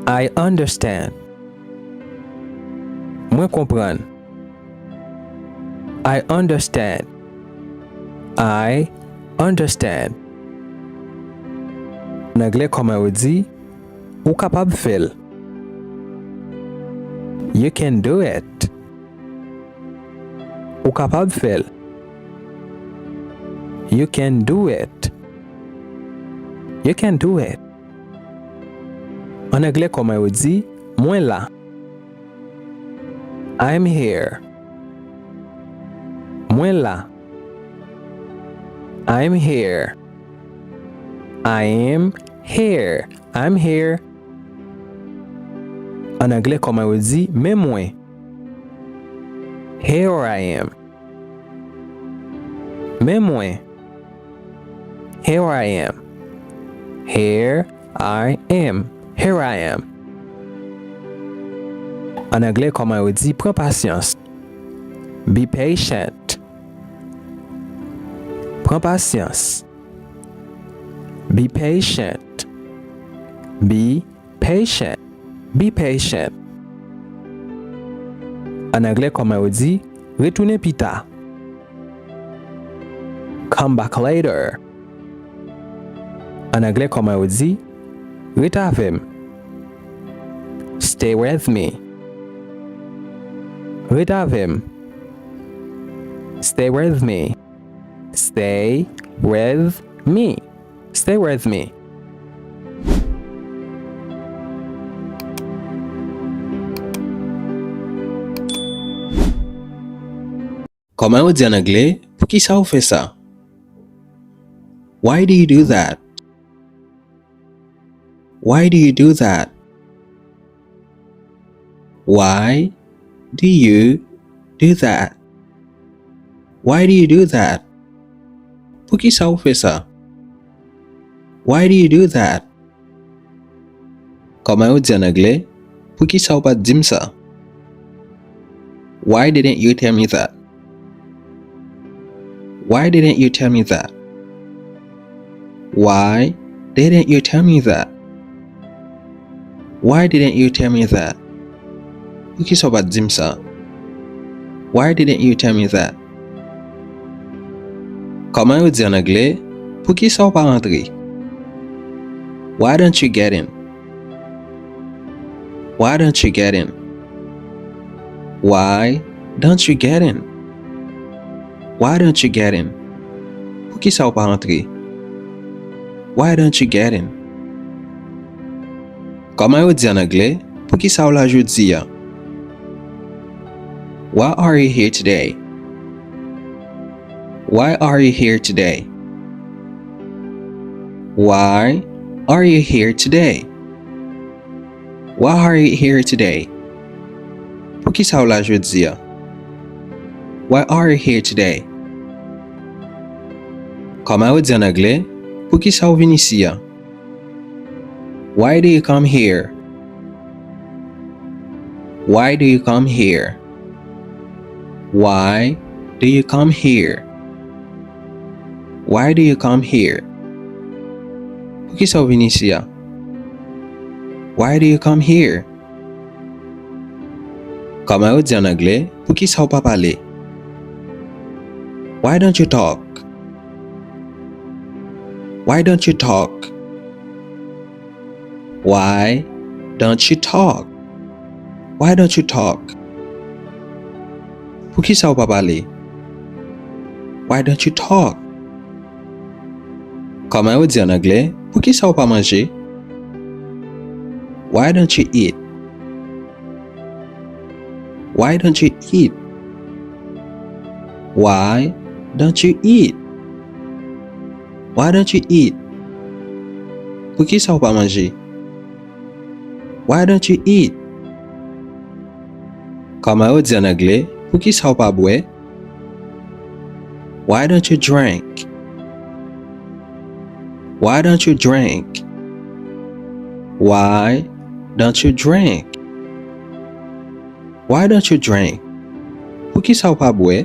I understand. Mwen konprann. I understand. I understand. An anglè, kòman yo di ou kapab fè l? You can do it. Ou kapab fè l. You can do it. You can do it. An anglè, kòman yo di mwen la? I'm here. Mwen la. I'm here. I am here. I'm here. An anglè, kòman yo di men mwen? Here I am. Men mwen. Here I am. Here I am. Here I am. An anglè, kòman yo di pran pasyans? Be patient. Pran pasyans. Be patient. Be patient. Be patient. An anglè, kòman yo di retounen pita? Come back later. An anglè, kòman yo di ret avè m? Stay with me. Ret avè m. Stay with me. Stay with me. Stay with me. Kòman yo di an anglè poukisa w fè sa? Why do you do that? Why do you do that? Why do you do that? Why do you do that? Poukisa w fè sa? Why do you do that? Kòman yo di an anglè poukisa w pa t di m sa? Why didn't you tell me that? Why didn't you tell me that? Why didn't you tell me that? Why didn't you tell me that? Poukisa w pa t di m sa? Why didn't you tell me that? Kòman yo di an anglè poukisa w pa rantre? Why don't you get in? Why don't you get in? Why don't you get in? Why don't you get in? Poukisa w pa rantre? Why don't you get in? Kòman yo di an anglè poukisa w la jodi a? Why are you here today? Why are you here today? Why are you here today? Why are you here today? Poukisa w la jodi a? Why are you here today? Kòman yo di an anglè poukisa w vin isi a? Why do you come here? Why do you come here? Why do you come here? Why do you come here? Poukisa w vin isi a? Why do you come here? Kòman yo di an anglè poukisa w pa pale? Why don't you talk? Why don't you talk? Why don't you talk? Why don't you talk? Poukisa w pa pale? Why don't you talk? Kòman yo di an anglè poukisa w pa manje? Why don't you eat? Why don't you eat? Why don't you eat? Why don't you eat? Poukisa w pa manje? Why don't you eat? Kòman yo di an anglè poukisa w pa bwè? Why don't you drink? Why don't you drink? Why don't you drink? Why don't you drink? Poukisa w pa bwè?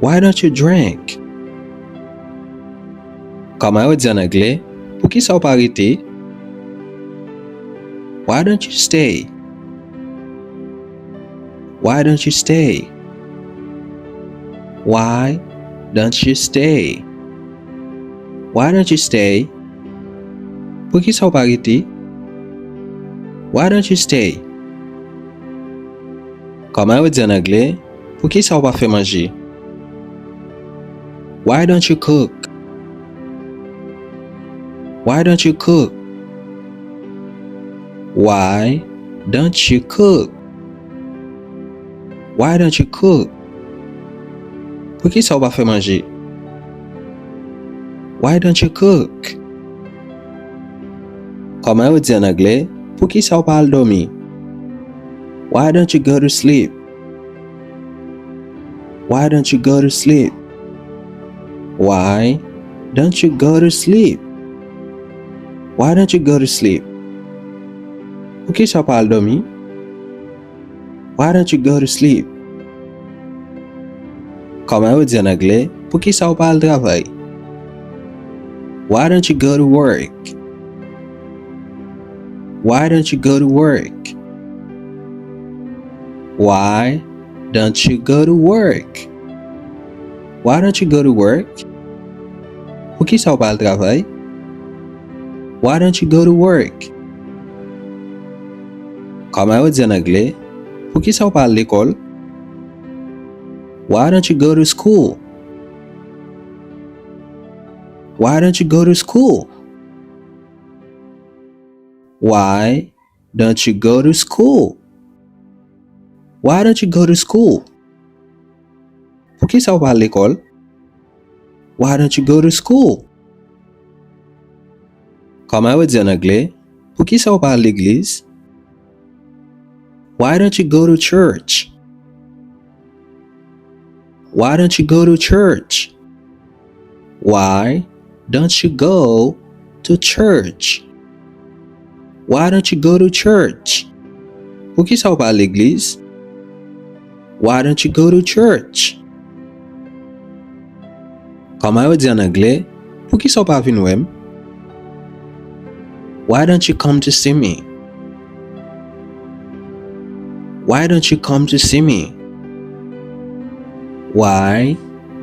Why don't you drink? Kòman yo di an anglè, poukisa w pa rete? Why don't you stay? Why don't you stay? Why don't you stay? Why don't you stay? Poukisa w pa rete? Why don't you stay? Kòman yo di an anglè, poukisa w pa fè manje? Why don't you cook? Why don't you cook? Why don't you cook? Why don't you cook? Poukisa w pa fè manje? Why don't you cook? Kòman yo di an anglè, poukisa w pa al dòmi? Why don't you go to sleep? Why don't you go to sleep? Why don't you go to sleep? Why don't you go to sleep? Poukisa w pa al dòmi? Why don't you go to sleep? Kòman yo di an anglè, poukisa w pa al travay? Why don't you go to work? Why don't you go to work? Why don't you go to work? Why don't you go to work? Poukisa w pa al travay? Why don't you go to work? Kòman yo di an anglè, poukisa w pa al lekòl? Why don't you go to school? Why don't you go to school? Why don't you go to school? Why don't you go to school? Poukisa w pa al lekòl? Why don't you go to school? Kòman yo di an anglè, poukisa w pa al legliz? Why don't you go to church? Why don't you go to church? Why don't you go to church? Why don't you go to church? Poukisa w pa al legliz? Why don't you go to church? Kòman yo di an anglè, poukisa w pa vin wè m? Why don't you come to see me? Why don't you come to see me? Why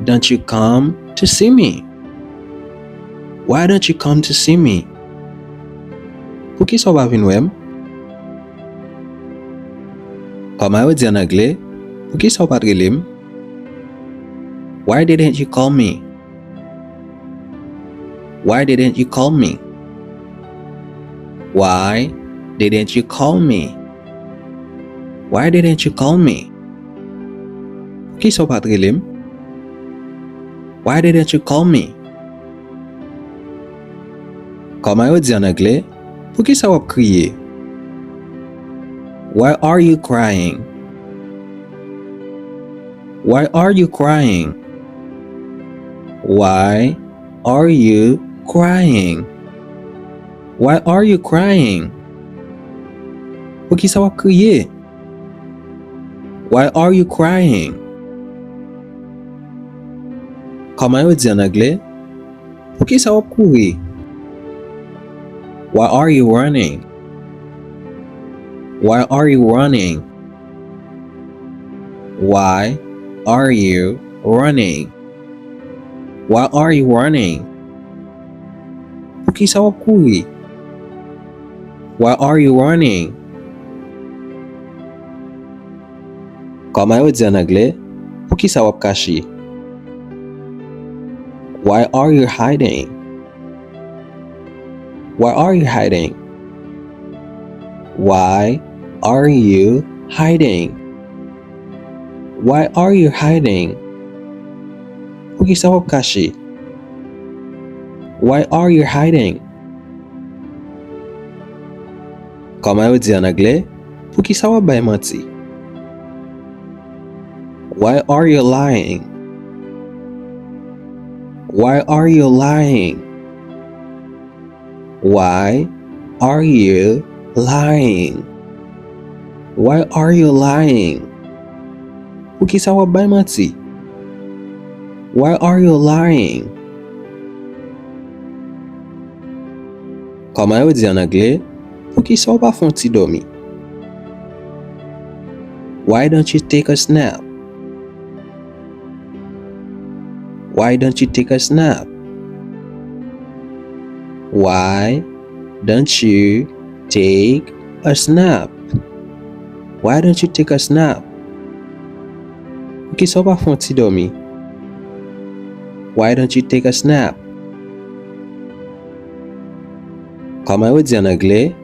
don't you come to see me? Why don't you come to see me? Poukisa w pa vin wè m? Kòman yo di an anglè, poukisa w pa t rele m? Why didn't you call me? Why didn't you call me? Why didn't you call me? Why didn't you call me? Poukisa w pa t rele m? Why didn't you call me? Kòman yo di an anglè, poukisa w ap kriye? Why are you crying? Why are you crying? Why are you crying? Why are you crying? Poukisa w ap kriye? Why are you crying? Kòman yo di an anglè, poukisa w ap kouri? Why are you running? Why are you running? Why are you running? Why are you running? Poukisa w ap kouri? Why are you running? Kòman yo di an anglè, poukisa w ap kache? Why are you hiding? Why are you hiding? Why are you hiding? Why are you hiding? Poukisa w ap kache? Why are you hiding? Kòman yo di an anglè, poukisa w ap bay manti? Why are you lying? Why are you lying? Why are you lying? Why are you lying? Poukisa w ap bay manti? Why are you lying? Kòman yo di ann anglè, poukisa w pa fè yon ti dòmi? Why don't you take a snap? Why don't you take a snap? Why don't you take a snap? Why don't you take a snap? Poukisa w pa fè yon ti dòmi? Why don't you take a snap? Kòman yo di ann anglè,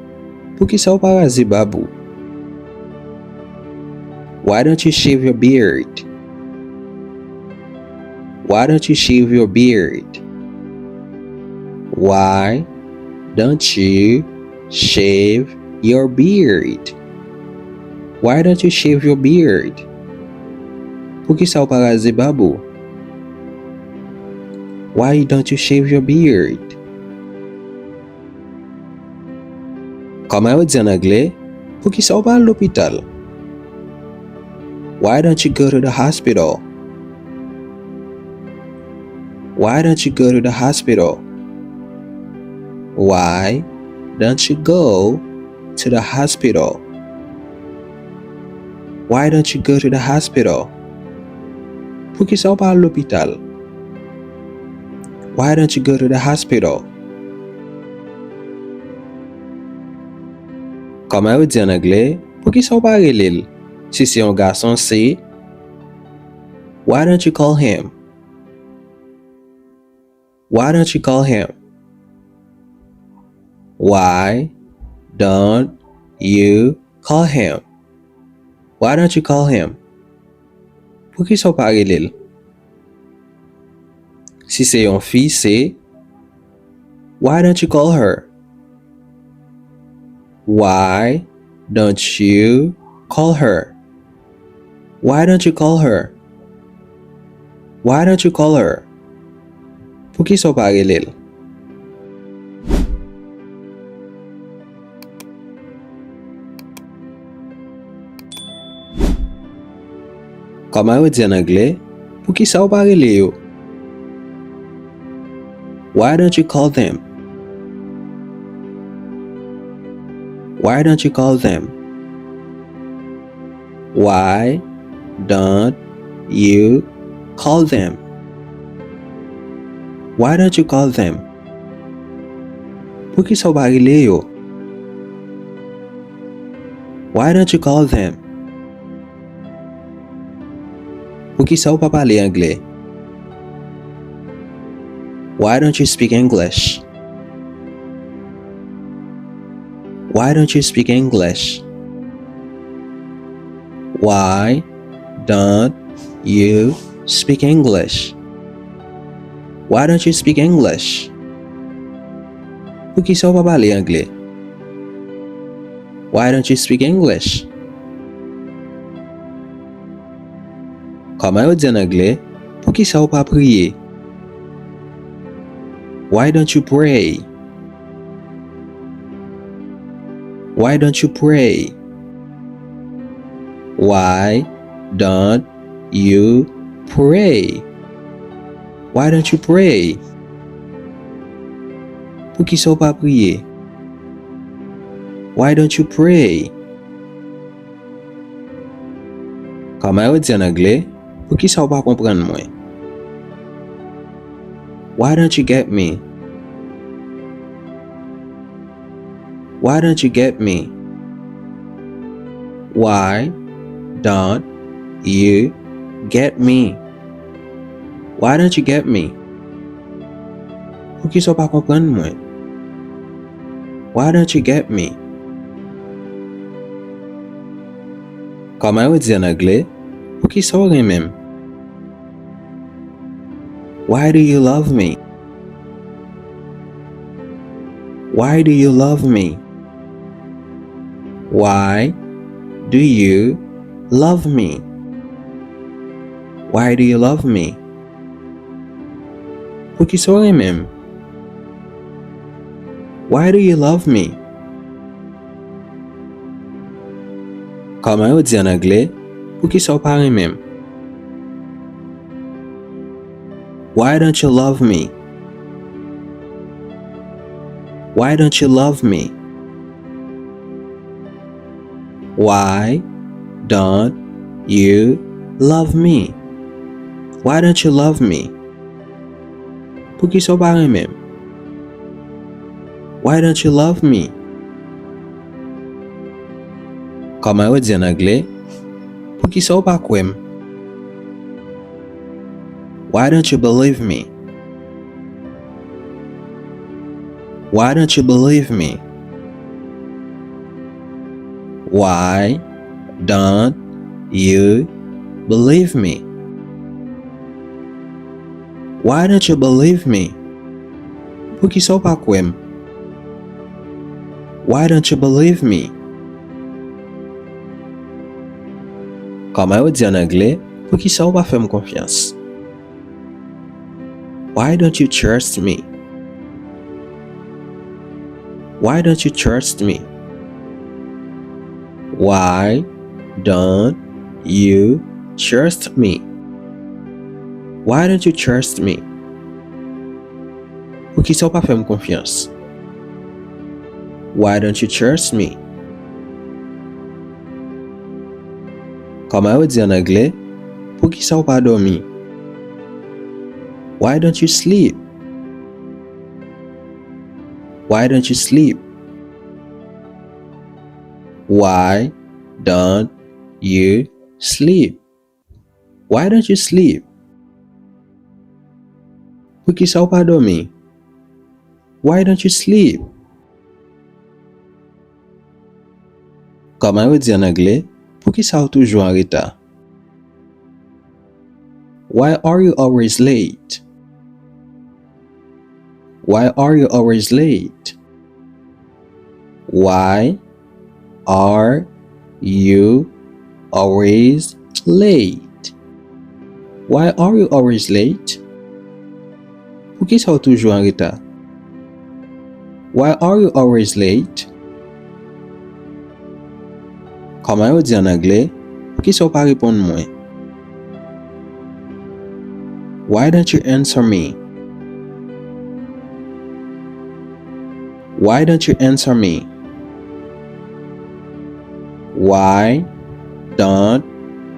poukisa w pa raze bab ou? Why don't you shave your beard? Why don't you shave your beard? Why don't you shave your beard? Why don't you shave your beard? Poukisa w pa raze bab ou? Why don't you shave your beard? Kòman yo di ann anglè, poukisa w pa al lopital? Why don't you go to the hospital? Why don't you go to the hospital? Why don't you go to the hospital? Why don't you go to the hospital? Poukisa w pa al lopital? Why don't you go to the hospital? Kòman yo di ann anglè, poukisa w pa rele l? Si se yon gason, se, why don't you call him? Why don't you call him? Why don't you call him? Why don't you call him? Poukisa w pa rele l? Si se yon fi, se, why don't you call her? Why don't you call her? Why don't you call her? Why don't you call her? Poukisa w pa rele l? Kòman yo di ann anglè, poukisa w pa rele yo? Why don't you call them? Why don't you call them? Why don't you call them? Why don't you call them? Poukisa w pa rele yo? Why don't you call them? Poukisa w pa pale anglè? Why don't you speak English? Why don't you speak English? Why don't you speak English? Why don't you speak English? Poukisa w pa pale anglè? Why don't you speak English? Kòman yo di ann anglè, poukisa w pa priye? Why don't you pray? Why don't you pray? Why don't you pray? Why don't you pray? Poukisa w pa priye? Why don't you pray? Kòman yo di ann anglè, poukisa w pa konprann mwen? Why don't you get me? Why don't you get me? Why don't you get me? Why don't you get me? Poukisa w pa konprann mwen? Why don't you get me? Kòman yo di ann anglè, poukisa w renmen m? Why do you love me? Why do you love me? Why do you love me? Why do you love me? Poukisa w renmen m? Why do you love me? Kòman yo di ann anglè, poukisa w pa renmen m? Why don't you love me? Why don't you love me? Why don't you love me? Why don't you love me? Poukisa w pa renmen m? Why don't you love me? Kòman yo di ann anglè? Poukisa w pa kwè m? Why don't you believe me? Why don't you believe me? Why don't you believe me? Why don't you believe me? Poukisa w pa kwè m? Why don't you believe me? Kòman yo di ann anglè? Poukisa w pa fè m konfyans? Why don't you trust me? Why don't you trust me? Why don't you trust me? Why don't you trust me? Poukisa w pa fè m konfyans? Why don't you trust me? Kòman yo di ann anglè? Poukisa w pa dòmi? Why don't you sleep? Why don't you sleep? Why don't you sleep? Why don't you sleep? Poukisa w pa dòmi? Why don't you sleep? Kòman yo di ann anglè? Poukisa w toujou an reta? Why are you always late? Why are you always late? Why are you always late? Why are you always late? Poukisa w toujou an reta? Why are you always late? Kòman yo di ann anglè? Poukisa w pa reponn mwen? Why don't you answer me? Why don't you answer me? Why don't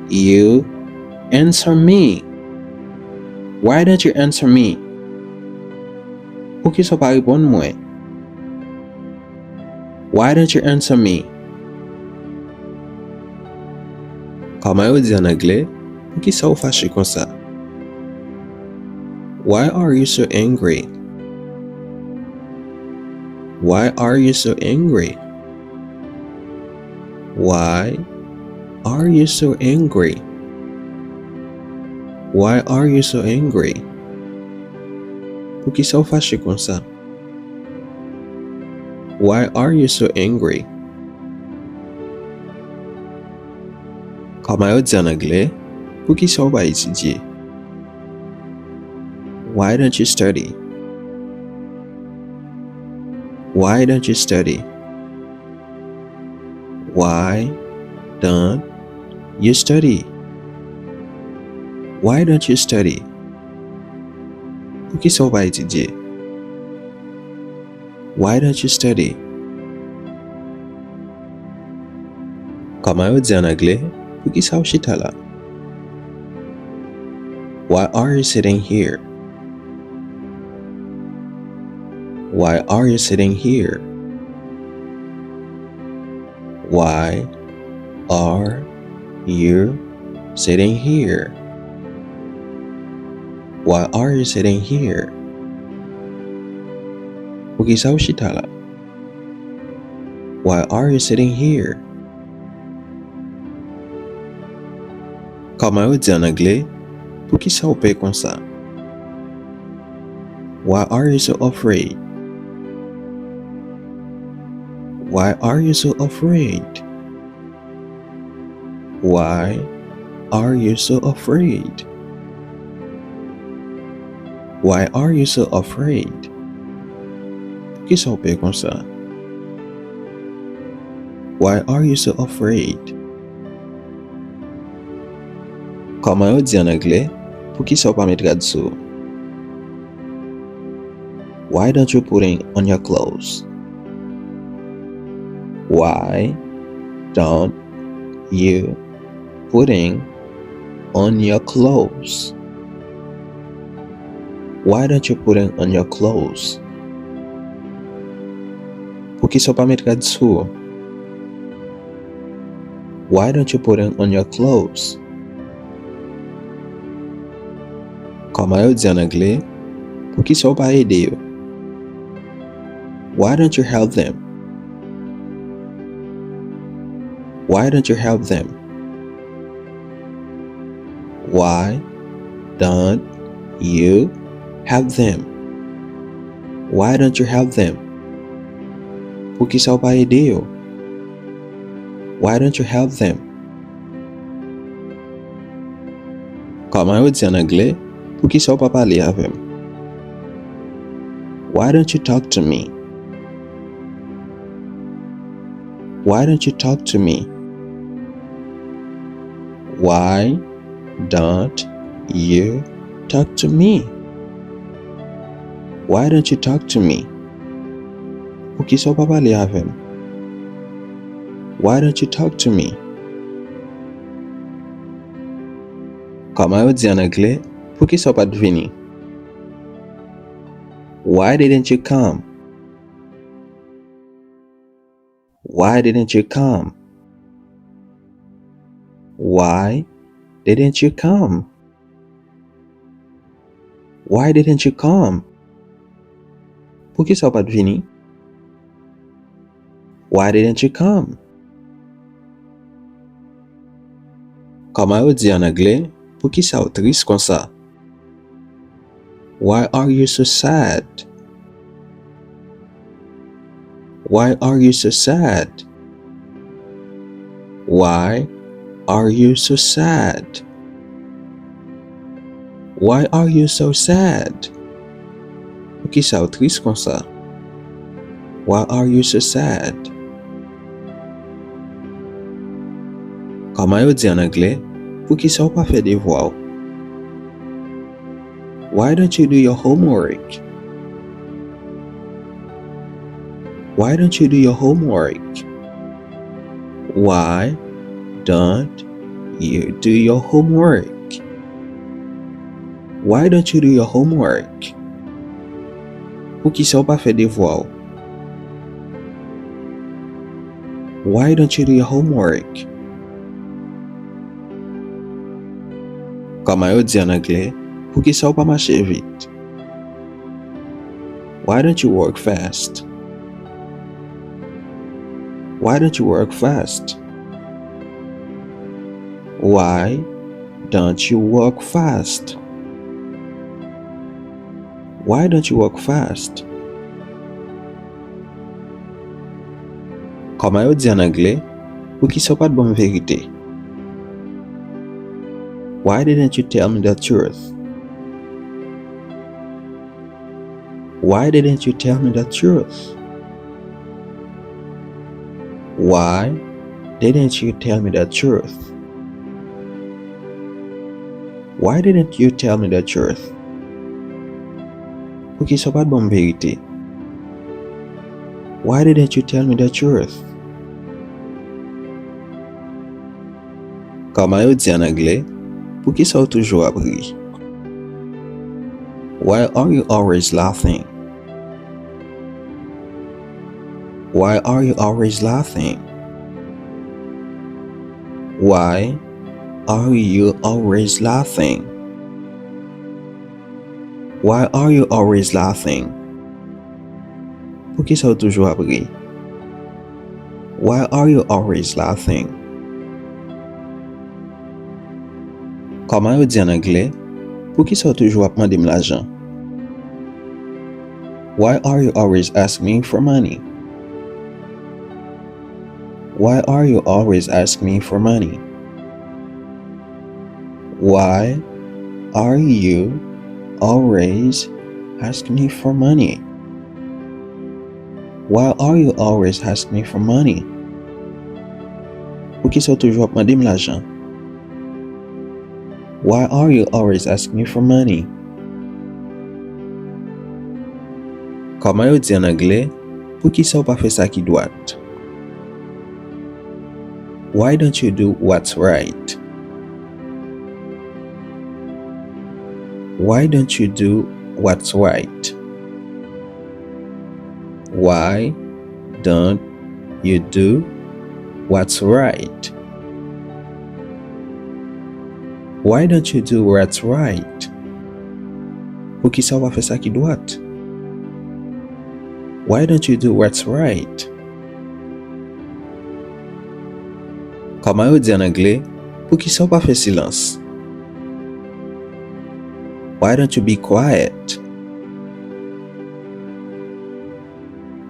you answer me? Why don't you answer me? Poukisa w pa reponn mwen? Why don't you answer me? Kòman yo di ann anglè? Poukisa w fache konsa? Why are you so angry? Why are you so angry? Why are you so angry? Why are you so angry? Poukisa w fache konsa? Why are you so angry? Kòman yo di ann anglè? Poukisa w pa etidye? Why don't you study? Why don't you study? Why don't you study? Why don't you study? Poukisa w pa etidye? Why don't you study? Kòman yo di ann anglè? Poukisa w chita la? Why are you sitting here? Why are you sitting here? Why are you sitting here? Why are you sitting here? Poukisa w chita la? Why are you sitting here? Kòman yo di ann anglè? Poukisa w pè konsa? Why are you so afraid? Why are you so afraid? Why are you so afraid? Why are you so afraid? Poukisa w pè konsa? Why are you so afraid? Kòman yo di ann anglè? Poukisa w pa met rad sou ou? Why don't you put in on your clothes? Why don't you putting on your clothes? Why don't you putting on your clothes? Poukisa w pa met rad sou ou? Why don't you putting on your clothes? Kòman yo di an anglè? Poukisa w pa ede yo? Why don't you help them? Why don't you help them? Why don't you help them? Why don't you help them? Poukisa w pa ede yo? Why don't you help them? Kòman yo di an anglè? Poukisa w pa pale avè m? Why don't you talk to me? Why don't you talk to me? Why don't you talk to me? Why don't you talk to me? Poukisa w pa pale avè m? Why don't you talk to me? Kòman yo di an anglè? Poukisa w pa t vini? Why didn't you come? Why didn't you come? Why didn't you come? Why didn't you come? Poukisa w pa t vini? Why didn't you come? Kòman yo di an anglè? Poukisa w tris konsa? Why are you so sad? Why are you so sad? Why are you so sad? Why are you so sad? Poukisa w tris konsa? Why are you so sad? Kòman yo di an anglè? Poukisa w pa fè devwa w? Why don't you do your homework? Why don't you do your homework? Why don't you do your homework? Why don't you do your homework? Poukisa w pa fè devwa w? Why don't you do your homework? Kòman yo di an anglè? Poukisa w pa mache vit? Why don't you walk fast? Why don't you walk fast? Why don't you walk fast? Why don't you walk fast? Kòman yo di an anglè? Poukisa w pa t ban m verite? Why didn't you tell me the truth? Why didn't you tell me the truth? Why didn't you tell me the truth? Why didn't you tell me the truth? Poukisa w pa t ban m verite? Why didn't you tell me the truth? Kòman yo di an anglè? Poukisa w toujou ap ri? Why are you always laughing? Why are you always laughing? Why are you always laughing? Why are you always laughing? Poukisa w toujou ap ri? Why are you always laughing? Kòman yo di an anglè? Poukisa w toujou ap mande m lajan? Why are you always asking me for money? Why are you always asking me for money? Why are you always asking me for money? Why are you always asking me for money? Poukisa w toujou ap mande m lajan? Why are you always asking me for money? Kòman yo di an anglè? Poukisa w pa fè sa ki dwat? Why don't you do what's right? Why don't you do what's right? Why don't you do what's right? Why don't you do what's right? Poukisa w pa fè sa ki dwat? Why don't you do what's right? Kòman yo di an anglè, poukisa w pa fè silans? Why don't you be quiet?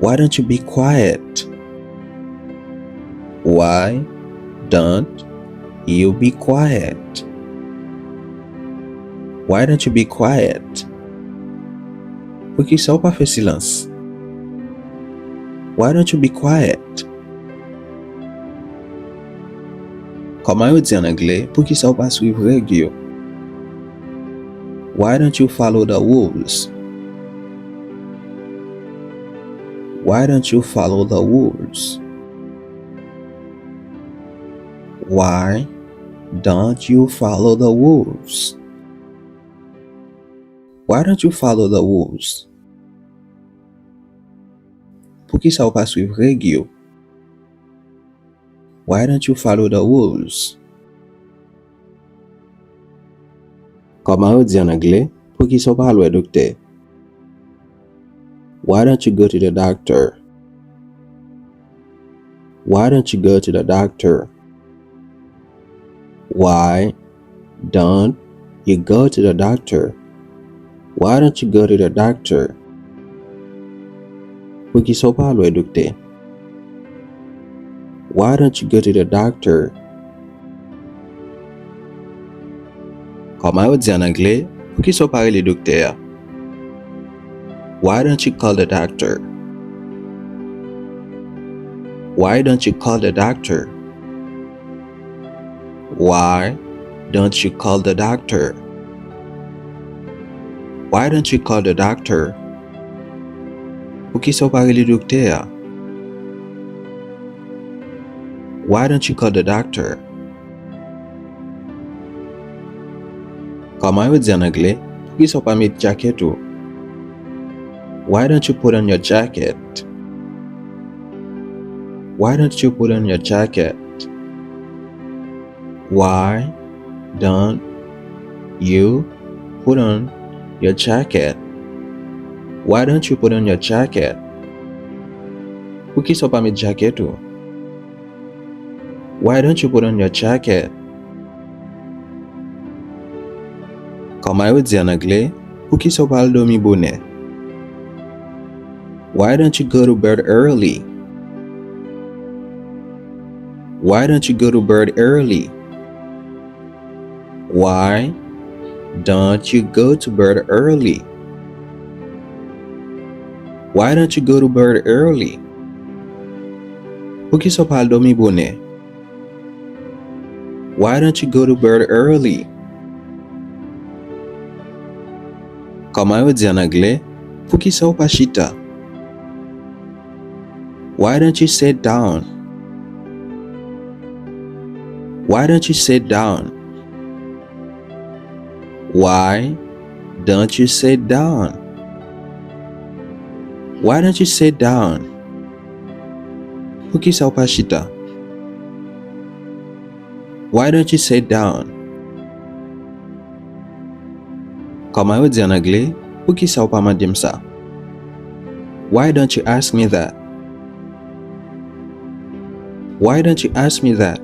Why don't you be quiet? Why don't you be quiet? Why don't you be quiet? Poukisa w pa fè silans? Why don't you be quiet? Kòman yo di an anglè, poukisa w pa swiv règ yo? Why don't you follow the rules? Why don't you follow the rules? Why don't you follow the rules? Why don't you follow the rules? Poukisa w pa swiv règ yo? Why don't you follow the rules? Kòman yo di an anglè, poukisa w pa al wè doktè? Why don't you go to the doctor? Why don't you go to the doctor? Why don't you go to the doctor? Why don't you go to the doctor? Poukisa w pa al wè doktè? Why don't you go to the doctor? Kòman yo di an anglè, poukisa w pa rele doktè a? Why don't you call the doctor? Why don't you call the doctor? Why don't you call the doctor? Why don't you call the doctor? Poukisa w pa rele doktè a? Why don't you call the doctor? Kòman yo di an anglè, poukisa w pa met jakèt ou? Why don't you put on your jacket? Why don't you put on your jacket? Why don't you put on your jacket? Why don't you put on your jacket? Poukisa w pa met jakèt ou? Why don't you put on your jacket? Kòman yo di an anglè, poukisa w pa al dòmi bonè? Why don't you go to bed early? Why don't you go to bed early? Why don't you go to bed early? Why don't you go to bed early? Poukisa w pa al dòmi bonè? Why don't you go to bed early? Kòman yo di an anglè, poukisa w pa chita? Why don't you sit down? Why don't you sit down? Why don't you sit down? Why don't you sit down? Poukisa w pa chita? Why don't you sit down? Kòman yo di an anglè, poukisa w pa mande m sa? Why don't you ask me that? Why don't you ask me that?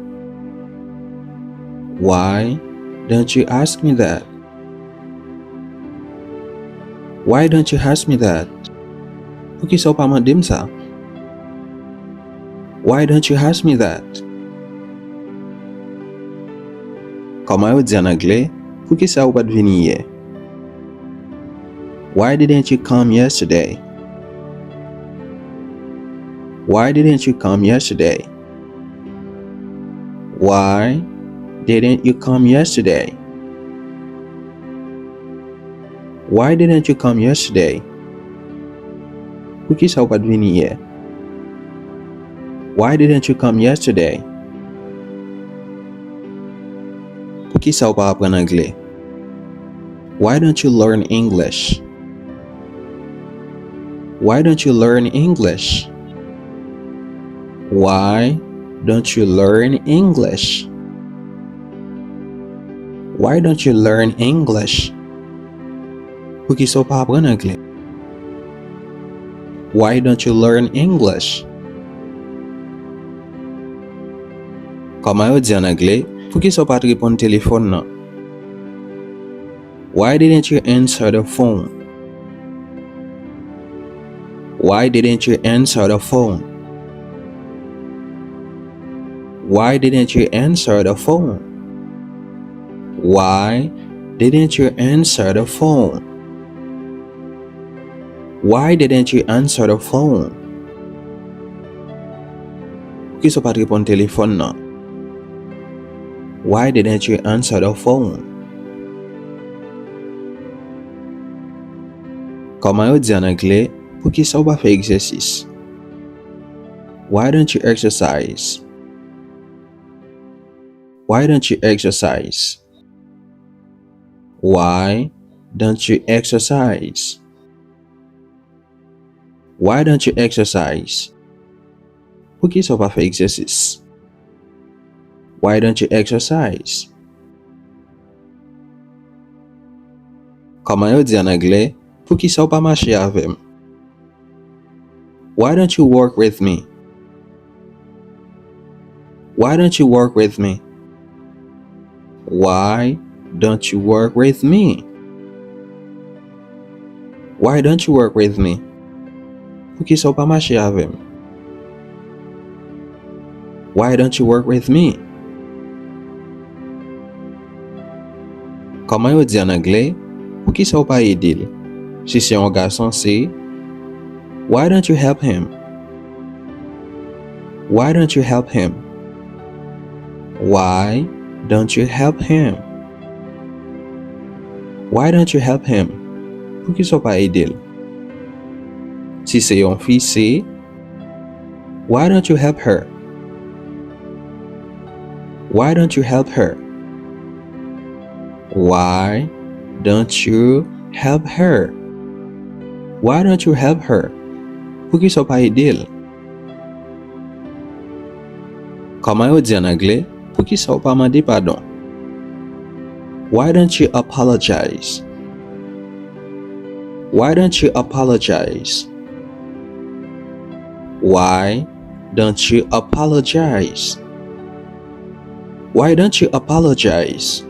Why don't you ask me that? Why don't you ask me that? Poukisa w pa mande m sa? Why don't you ask me that? Kòman yo di an anglè, poukisa ou pa t vini yè? Why didn't you come yesterday? Why didn't you come yesterday? Why didn't you come yesterday? Why didn't you come yesterday? Poukisa ou pa t vini yè? Why didn't you come yesterday? Poukisa w pa aprann anglè? Why don't you learn English? Why don't you learn English? Why don't you learn English? Why don't you learn English? Poukisa w pa aprann anglè? Why don't you learn English? Kòman yo di an anglè, poukisa w pa t reponn telefòn nan? Why didn't you answer the phone? Why didn't you answer the phone? Why didn't you answer the phone? Why didn't you answer the phone? Why didn't you answer the phone? Poukisa w pa t reponn telefòn nan? Why didn't you answer the phone? Kòman yo di an anglè, poukisa w pa fè egzèsis? Why don't you exercise? Why don't you exercise? Why don't you exercise? Why don't you exercise? Poukisa w pa fè egzèsis? Why don't you exercise? Kòman yo di an anglè, poukisa w pa mache avè m? Why don't you work with me? Why don't you work with me? Why don't you work with me? Why don't you work with me? Poukisa w pa mache avè m? Why don't you work with me? Kòman yo di an anglè, poukisa w pa ede l? Si se yon gason, se, why don't you help him? Why don't you help him? Why don't you help him? Why don't you help him? Poukisa w pa ede l? Si se yon fi, se, why don't you help her? Why don't you help her? Why don't you help her? Why don't you help her? Poukisa w pa ede l? Kòman yo di an anglè, poukisa w pa mande padon? Why don't you apologize? Why don't you apologize? Why don't you apologize? Why don't you apologize?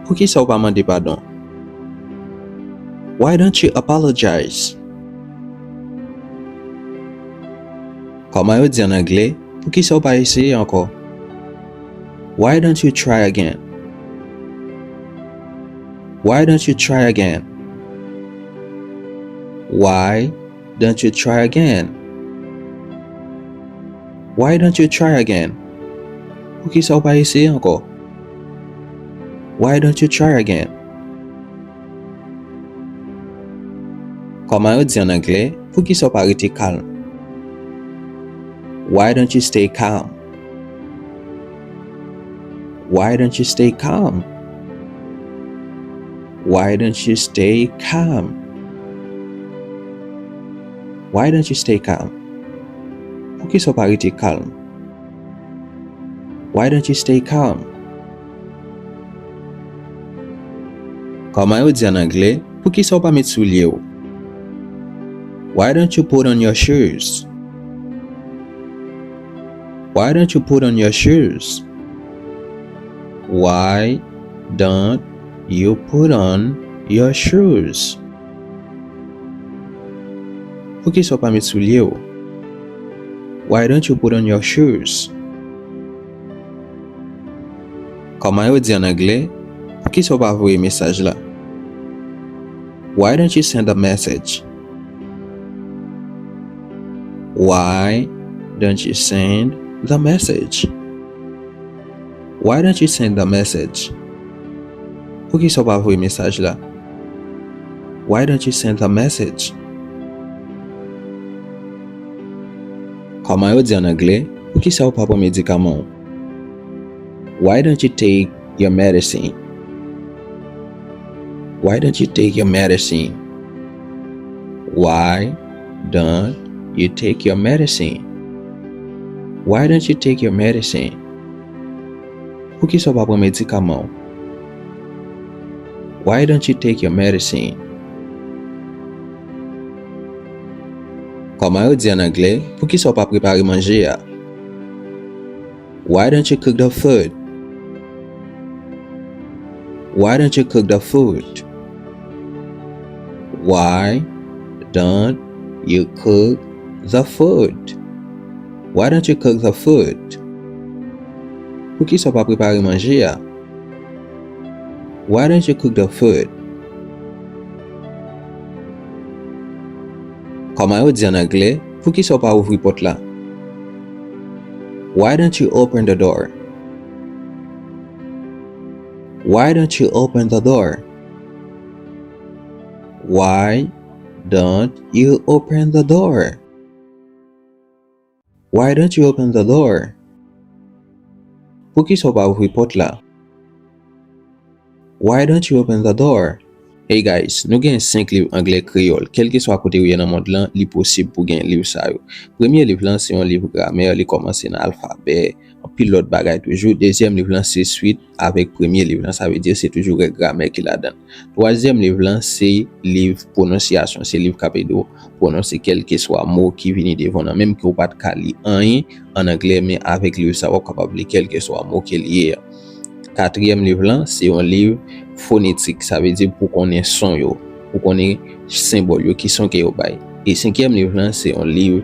Poukisa w pa mande padon? Why don't you apologize? Kòman yo di an anglè, poukisa w pa eseye ankò? Why don't you try again? Why don't you try again? Why don't you try again? Why don't you try again? Poukisa w pa eseye ankò? Why don't you try again? Kòman yo di an anglè, poukisa w pa rete kalm? Why don't you stay calm? Why don't you stay calm? Why don't you stay calm? Why don't you stay calm? Poukisa w pa rete kalm? Why don't you stay calm? Kòman yo di an anglè, poukisa w pa met soulye w? Why don't you put on your shoes? Why don't you put on your shoes? Why don't you put on your shoes? Poukisa w pa met soulye w? Why don't you put on your shoes? Kòman yo di an anglè, poukisa w pa voye mesaj la? Why don't you send a message? Why don't you send the message? Why don't you send the message? Poukisa w pa voye mesaj la? Why don't you send the message? Kòman yo di an anglè, poukisa w pa pran medikaman w? Why don't you take your medicine? Why don't you take your medicine? Why don't you take your medicine? Why don't you take your medicine? Poukisa w pa pran medikaman w? Why don't you take your medicine? Kòman yo di an anglè, poukisa w pa prepare manje a? Why don't you cook the food? Why don't you cook the food? Why don't you cook the food? Why don't you cook the food? Poukisa w pa prepare manje a? Why don't you cook the food? Kòman yo di an anglè, poukisa w pa ouvri pòt la? Why don't you open the door? Why don't you open the door? Why don't you open the door? Why don't you open the door? Poukisa w pa ouvri pòt la? Why don't you open the door? Hey guys, nou gen senk liv anglè kreyòl. Kèlkeswa kote w ye nan mond lan, li posib pou gen liv sa yo. Premye liv lan se yon liv gramè, li kòmanse nan alfabè, anpil lòt bagay toujou. Dezyèm liv lan se swit avèk premye liv lan, sa vle di se toujou règ gramè ki ladan l. Twazyèm liv lan se liv pwononsyasyon, se liv k ap ede w pwononse kèlkeswa mo ki vini devan w nan, menm ke w pa t ka li anyen an anglè, men avèk liv sa w ap kapab li kèlkeswa mo ke l ye a. Katriyèm liv lan se yon liv fonetik, sa vle di pou konnen son yo, pou konnen senbòl yo, ki son ke yo bay. E senkyèm liv lan se yon liv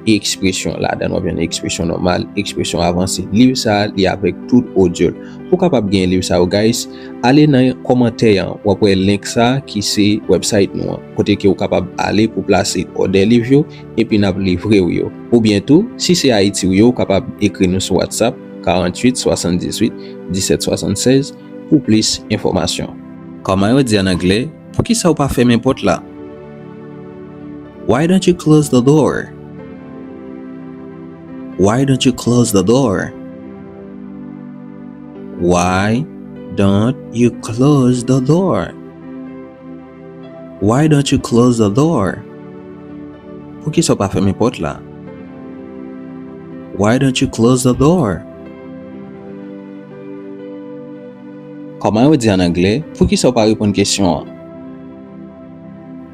ekspresyon. Ladan w ap jwenn ekspresyon nòmal, ekspresyon avanse. Liv sa a, li avèk tout odyo l. Pou w kapab gen liv sa yo, guys, ale nan kòmantè an, w ap wè link sa a ki se website nou an, kote ke w kapab ale pou plase òdè liv yo, epi n ap livre w yo. Oubyen tou, si se Ayiti w ye, w kapab ekri nou sou WhatsApp, karanntuit swasanndizuit disèt swasannsèz, pou plis enfòmasyon. Kòman yo di an anglè, poukisa w pa fèmen pòt la? Why don't you close the door? Why don't you close the door? Why don't you close the door? Why don't you close the door? Poukisa w pa fèmen pòt la? Why don't you close the door? Kòman yo di an anglè, poukisa w pa reponn kesyon an?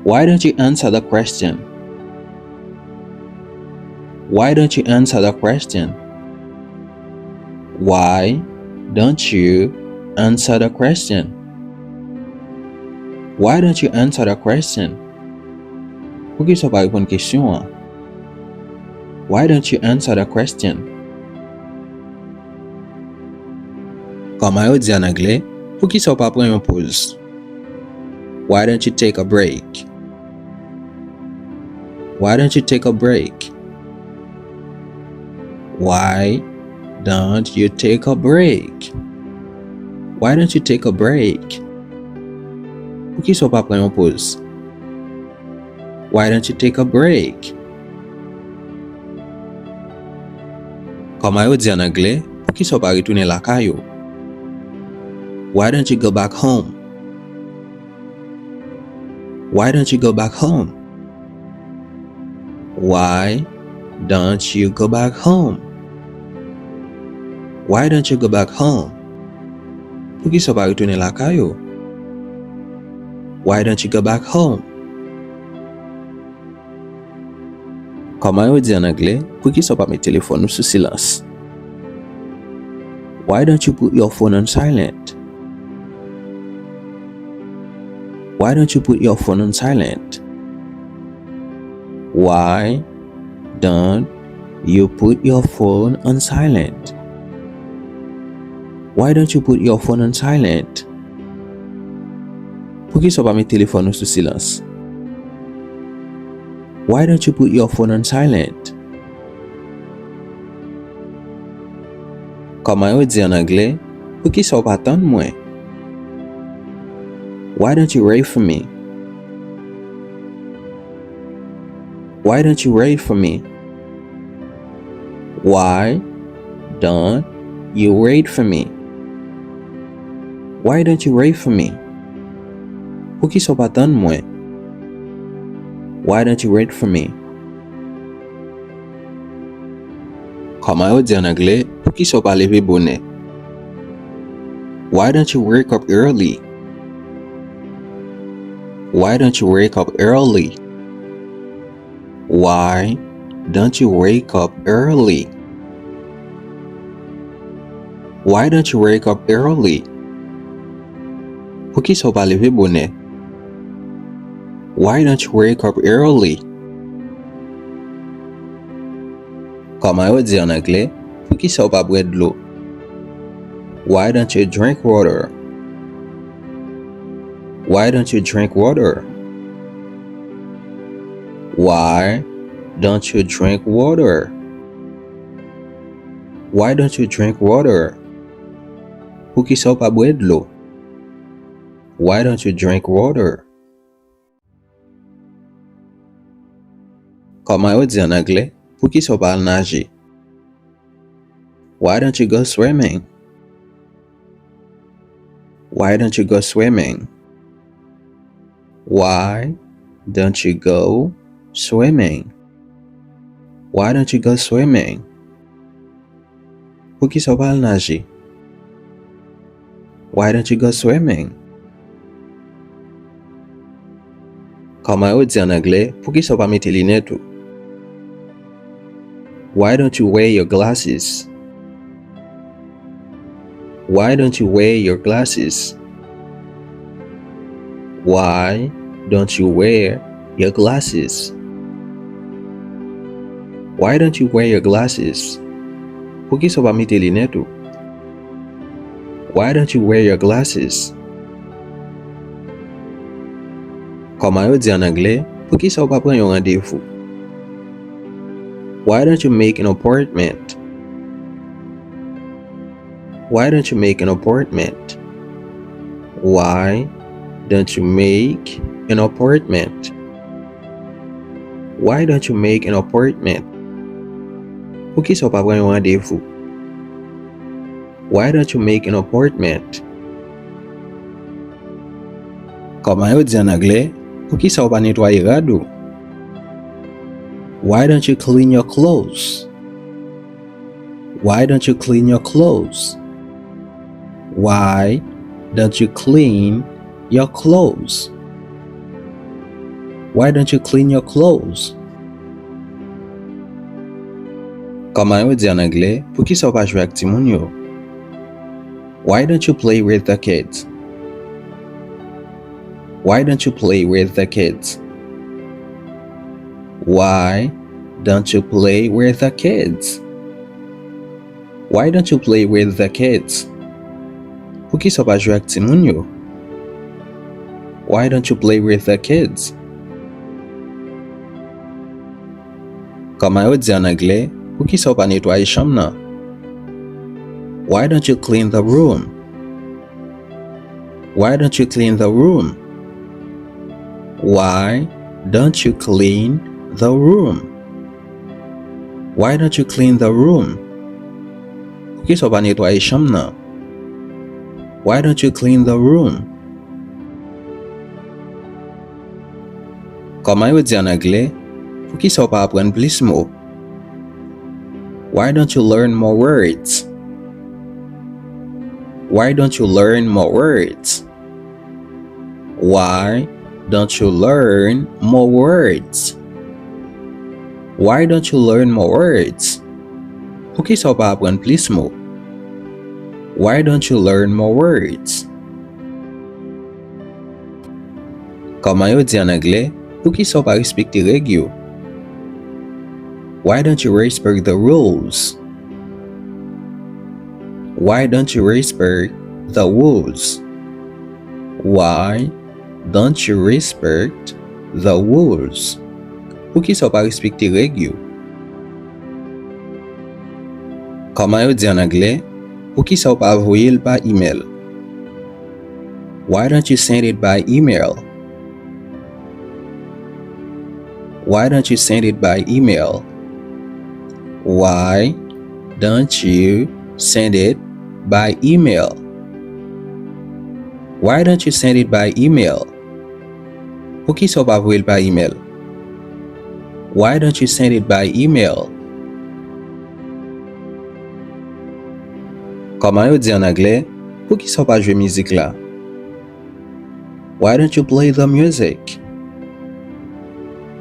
Why don't you answer the question? Why don't you answer the question? Why don't you answer the question? Why don't you answer the question? Poukisa w pa reponn kesyon an? Why don't you answer the question? Kòman yo di an anglè, poukisa w pa pran yon poz? Why don't you take a break? Why don't you take a break? Why don't you take a break? Why don't you take a break? Poukisa w pa pran yon poz? Why don't you take a break? Kòman yo di an anglè, poukisa w pa retounen lakay ou? Why don't you go back home? Why don't you go back home? Why don't you go back home? Why don't you go back home? Poukisa w pa retounen lakay ou? Why don't you go back home? Kòman yo di an anglè, poukisa w pa met telefòn ou sou silans? Why don't you put your phone on silent? Why don't you put your phone on silent? Why don't you put your phone on silent? Why don't you put your phone on silent? Poukisa w pa met telefòn ou sou silans? Why don't you put your phone on silent? Kòman yo di an anglè, poukisa w pa tann mwen? Why don't you wait for me? Why don't you wait for me? Why don't you wait for me? Why don't you wait for me? Poukisa w pa tann mwen? Why don't you wait for me? Kòman yo di an anglè, poukisa w pa leve bonè? Why don't you wake up early? Why don't you wake up early? Why don't you wake up early? Why don't you wake up early? Poukisa w pa leve bonè? Why don't you wake up early? Kòman yo di an anglè, poukisa w pa bwè dlo? Why don't you drink water? Why don't you drink water? Why don't you drink water? Why don't you drink water? Poukisa w pa bwè dlo? Why don't you drink water? Kòman yo di an anglè, poukisa w pa al naje? Why don't you go swimming? Why don't you go swimming? Why don't you go swimming? Why don't you go swimming? Poukisa w pa al naje? Why don't you go swimming? Kòman yo di an anglè, poukisa w pa mete linèt ou? Why don't you wear your glasses? Why don't you wear your glasses? Why don't you wear your glasses? Why don't you wear your glasses? Poukisa w pa mete linèt ou? Why don't you wear your glasses? Kòman yo di an anglè, poukisa w pa pran yon randevou? Why don't you make an appointment? Why don't you make an appointment? Why don't you make an appointment? Why don't you make an appointment? Poukisa w pa pran yon randevou? Why don't you make an appointment? Kòman yo di an anglè, poukisa w pa netwaye rad ou? Why don't you clean your clothes? Why don't you clean your clothes? Why don't you clean your clothes? Why don't you clean your clothes? Kòman yo di an anglè, poukisa w pa jwe ak timoun yo? Why don't you play with the kids? Why don't you play with the kids? Why don't you play with the kids? Why don't you play with the kids? Poukisa w pa jwe ak timoun yo? Why don't you play with the kids? Kòman yo di an anglè, poukisa w pa netwaye chanm nan? Why don't you clean the room? Why don't you clean the room? Why don't you clean the room? Why don't you clean the room? Poukisa w pa netwaye chanm nan? Why don't you clean the room? Kòman yo di an anglè, poukisa w pa aprann plis mo? Why don't you learn more words? Why don't you learn more words? Why don't you learn more words? Why don't you learn more words? Poukisa w pa aprann plis mo? Why don't you learn more words? Kòman yo di an anglè, poukisa w pa respekte règ yo? Why don't you respect the rules? Why don't you respect the rules? Why don't you respect the rules? Poukisa w pa respekte règ yo? Kòman yo di an anglè, poukisa w pa voye l pa imèl? Why don't you send it by email? Why don't you send it by email? Why don't you send it by email? Why don't you send it by email? Poukisa w pa voye l pa imèl? Why don't you send it by email? Kòman yo di ann anglè, poukisa w pa jwe mizik la? Why don't you play the music?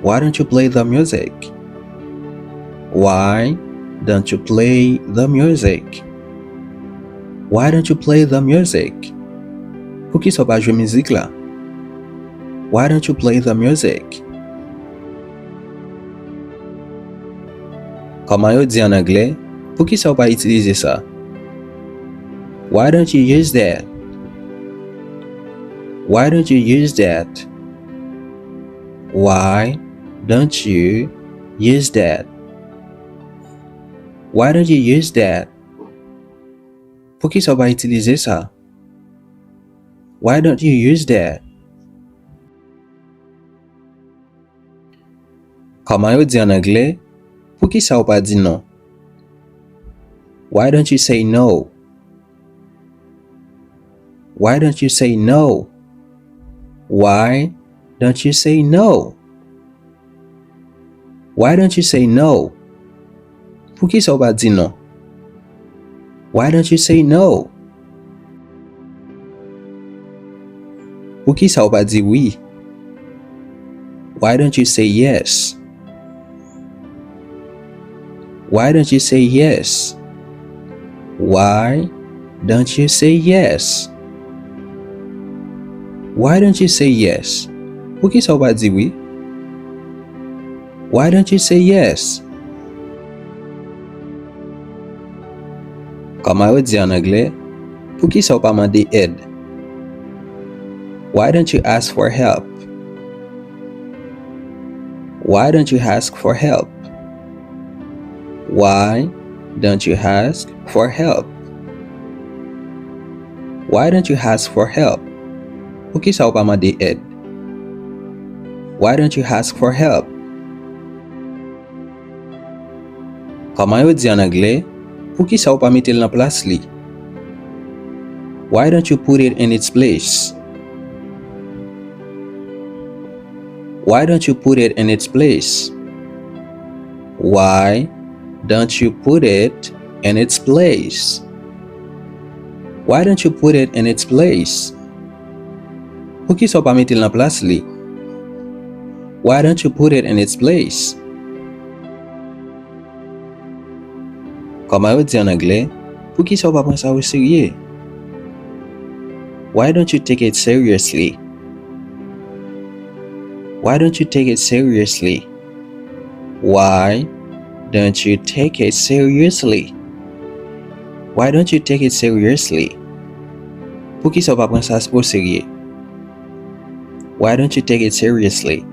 Why don't you play the music? Why don't you play the music? Why don't you play the music? Poukisa w pa jwe mizik la? Why don't you play the music? Kòman yo di ann anglè, poukisa w pa itilize sa? Why don't you use that? Why don't you use that? Why don't you use that? Why don't you use that? Poukisa w pa itilize sa? Why don't you use that? Kòman yo di ann anglè, poukisa w pa di non? Why don't you say no? Why don't you say no? Why don't you say no? Why don't you say no? Poukisa w pa di non? Why don't you say no? Poukisa w pa di wi? Why don't you say yes? Why don't you say yes? Why don't you say yes? Why don't you say yes? Poukisa w pa di wi? Why don't you say yes? Kòman yo di ann anglè, poukisa w pa mande èd? Why don't you ask for help? Why don't you ask for help? Why don't you ask for help? Why don't you ask for help? Poukisa w pa mande èd? Why don't you ask for help? Kòman yo di ann anglè, poukisa w pa mete l nan plas li? Why don't you put it in its place? Why don't you put it in its place? Why don't you put it in its place? Why don't you put it in its place? Poukisa w pa mete l nan plas li? Why don't you put it in its place? Kòman yo di ann anglè, poukisa w pa pran sa oserye? Why don't you take it seriously? Why don't you take it seriously? Why don't you take it seriously? Why don't you take it seriously? Poukisa w pa pran sa oserye? Why don't you take it seriously?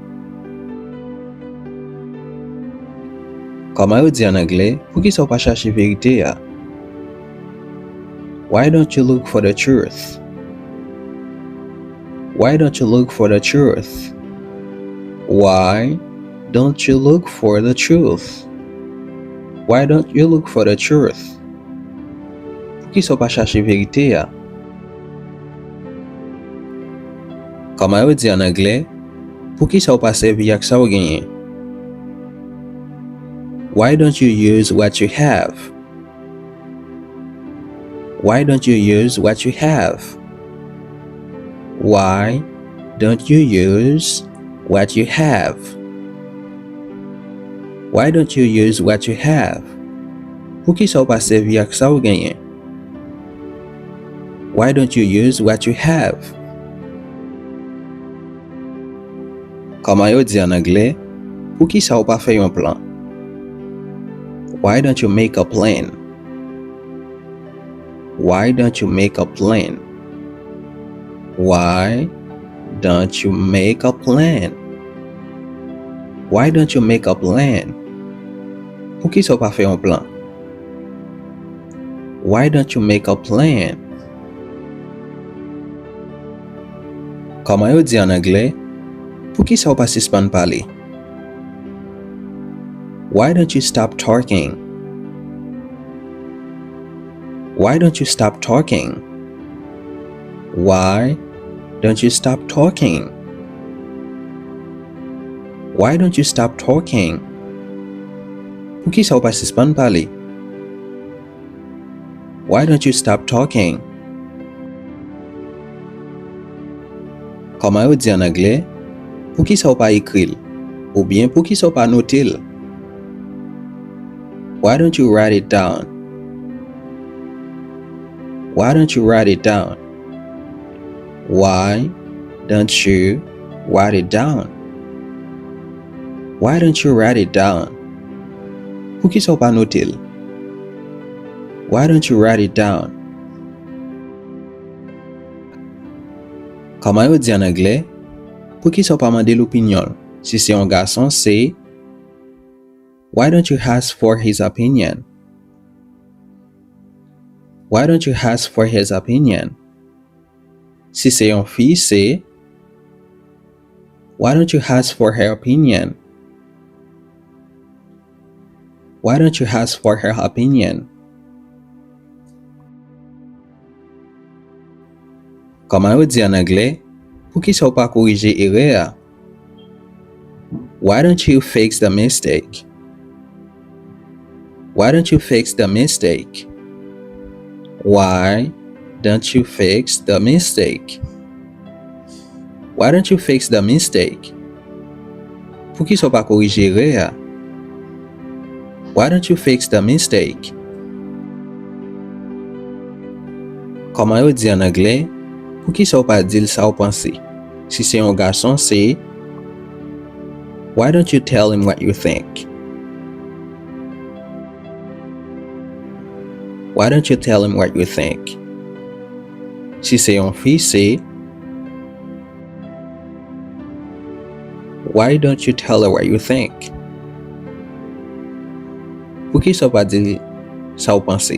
Kòman yo di ann anglè, poukisa w pa chache verite a? Why don't you look for the truth? Why don't you look for the truth? Why don't you look for the truth? Why don't you look for the truth? Poukisa w pa chache verite a? Kòman yo di ann anglè, poukisa w pa sèvi ak sa w genyen? Why don't you use what you have? Why don't you use what you have? Why don't you use what you have? Why don't you use what you have? Poukisa w pa sèvi ak sa w genyen? Why don't you use what you have? Kòman yo di ann anglè, poukisa w pa fè yon plan? Why don't you make a plan? Why don't you make a plan? Why don't you make a plan? Why don't you make a plan? Poukisa w pa fè yon plan? Why don't you make a plan? Kòman yo di ann anglè, poukisa w pa sispann pale? Why don't you stop talking? Why don't you stop talking? Why Don't you stop talking? Why don't you stop talking? Poukisa w pa sispann pale? Why don't you stop talking? Kòman yo di an anglè? Poukisa w pa ekri l? Oubyen poukisa w pa note l? Why don't you write it down? Why don't you write it down? Why don't you write it down? Why don't you write it down? Poukisa w pa note l? Why don't you write it down? Kòman yo di an anglè? Poukisa w pa mande l opinyon l? Si se yon gason, se Why don't you ask for his opinion? Why don't you ask for his opinion? Si se yon fi, se Why don't you ask for her opinion? Why don't you ask for her opinion? Kòman yo di an anglè? Poukisa w pa korije erè a? Why don't you fix the mistake? Why don't you fix the mistake? Why don't you fix the mistake? Why don't you fix the mistake? Poukisa w pa korije erè a? Why don't you fix the mistake? Kòman yo di an anglè? Poukisa w pa di l sa w panse? Si se yon gason, se Why don't you tell him what you think? Why don't you tell him what you think? Si se yon fi, se Why don't you tell her what you think? Poukisa w pa di l sa w panse?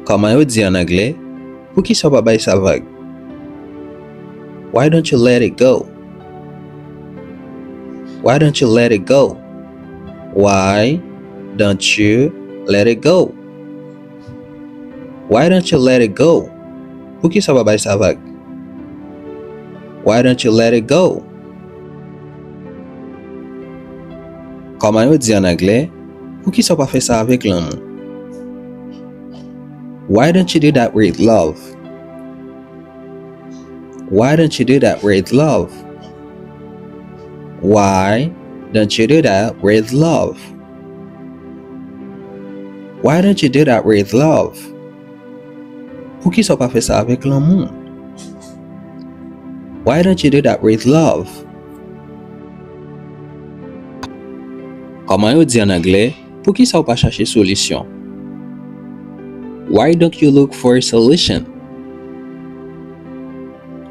Kòman yo di an anglè? Poukisa w pa bay sa vag? Why don't you let it go? Why don't you let it go? Why don't you let it go? Why don't you let it go? Poukisa w pa bay sa vag? Why don't you let it go? Kòman yo di an anglè? Poukisa w pa fè sa avèk lanmou? Why don't you do that with love? Why don't you do that with love? Why don't you do that with love? Why don't you do that with love? Poukisa w pa fè sa avèk lanmou? Why don't you do that with love? Kòman yo di an anglè? Poukisa w pa chache solisyon? Why don't you look for a solution?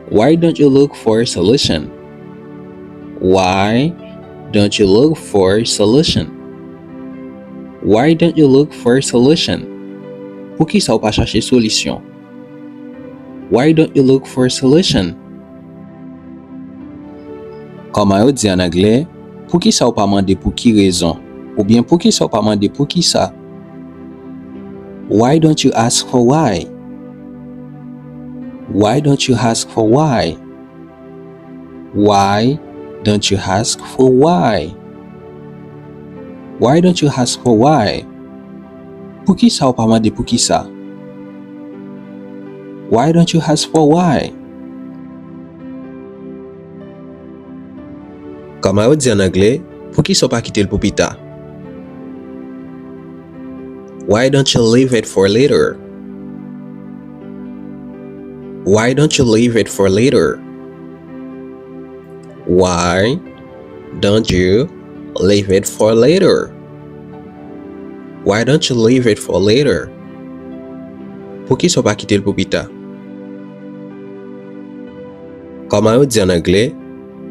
Why don't you look for a solution? Why don't you look for a solution? Why don't you look for a solution? Poukisa w pa chache solisyon? Why don't you look for a solution? Kòman yo di an anglè? Poukisa w pa mande pou ki rezon? Oubyen poukisa w pa mande poukisa? Why don't you ask for why? Why don't you ask for why? Why don't you ask for why? Why don't you ask for why? Poukisa w pa mande poukisa? Why don't you ask for why? Kòman yo di an anglè? Poukisa w pa kite l pou pita? Why don't you leave it for later? Why don't you leave it for later? Why don't you leave it for later? Why don't you leave it for later? Poukisa w pa kite l pou pita? Kòman yo di an anglè?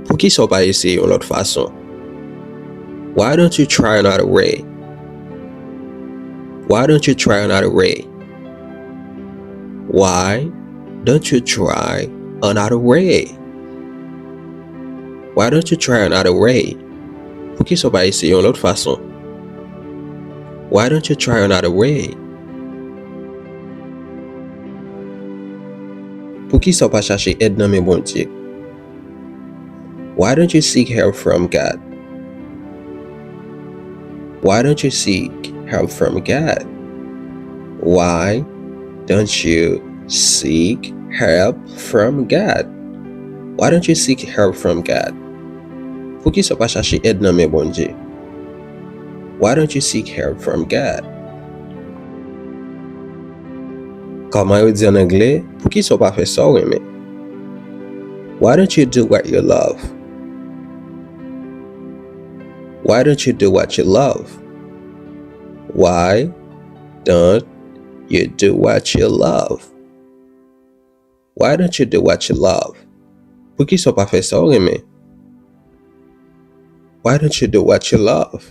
Poukisa w pa eseye yon lòt fason? Why don't you try another way? Why don't you try another way? Why don't you try another way? Why don't you try another way? Poukisa w pa eseye yon lòt fason? Why don't you try another way? Poukisa w pa chache èd nan men Bondye? Why don't you seek help from God? Why don't you seek help from God? Why don't you seek help from God? Why don't you seek help from God? Poukisa w pa chache èd nan men Bondye? Why don't you seek help from God? Kòman yo di an anglè, poukisa w pa fè sa w renmen? Why don't you do what you love? Why don't you do what you love? Why don't you do what you love? Why don't you do what you love? Poukisa w pa fè sa w renmen? Why don't you do what you love?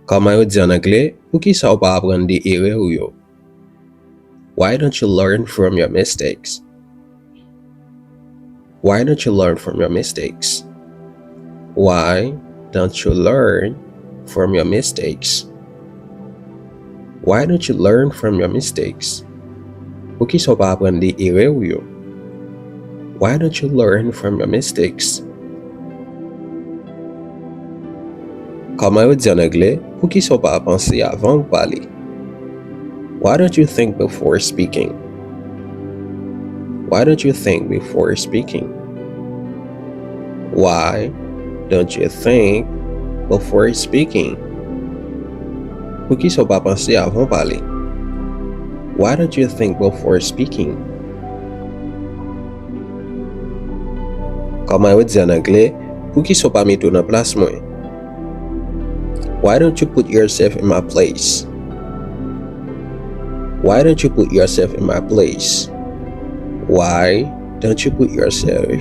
Kòman yo di an anglè, poukisa w pa aprann de erè w yo? Why don't you learn from your mistakes? Why don't you learn from your mistakes? Why don't you learn from your mistakes? Why don't you learn from your mistakes? Poukisa w pa aprann de erè w yo? Why don't you learn from your mistakes? Kòman yo di an anglè, poukisa w pa panse avan w pale? Why don't you think before speaking? Why don't you think before speaking? Why don't you think before speaking? Poukisa w pa panse avan w pale? Why don't you think before speaking? Kòman yo di an anglè, poukisa w pa mete w nan plas mwen? Why don't you put yourself in my place? Why don't you put yourself in my place? Why don't you put yourself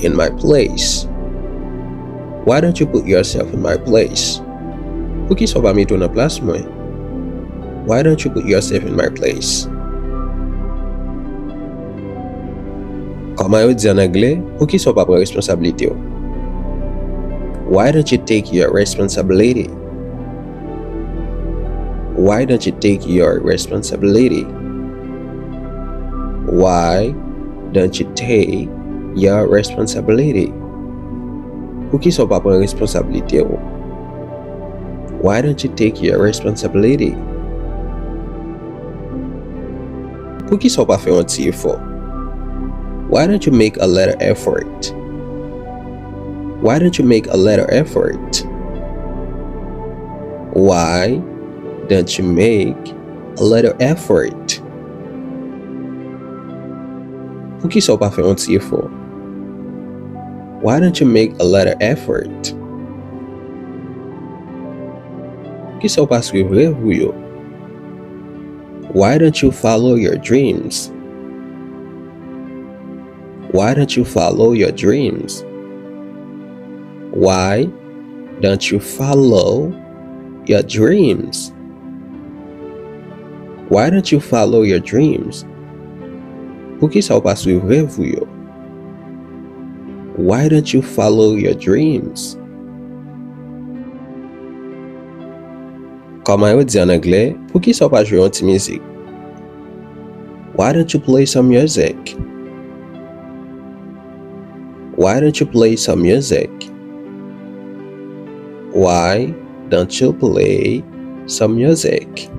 in my place? Why don't you put yourself in my place? Poukisa w pa mete w nan plas mwen? Why don't you put yourself in my place? Kòman yo di an anglè, poukisa w pa pran responsablite w? Why don't you take your responsibility? Why don't you take your responsibility? Why don't you take your responsibility? Poukisa w pa pran responsablite w? Why don't you take your responsibility? Poukisa w pa fè yon ti efò? Why don't you make a little effort? Why don't you make a little effort? Why don't you make a little effort? Poukisa w pa fè yon ti efò? Why don't you make a little effort? Poukisa w pa swiv rèv ou yo? Why don't you follow your dreams? Why don't you follow your dreams? Why don't you follow your dreams? Why don't you follow your dreams? Poukisa w pa swiv rèv ou yo? Why don't you follow your dreams? Kòman yo di an anglè, poukisa w pa jwe yon ti mizik? Why don't you play some music? Why don't you play some music? Why don't you play some music?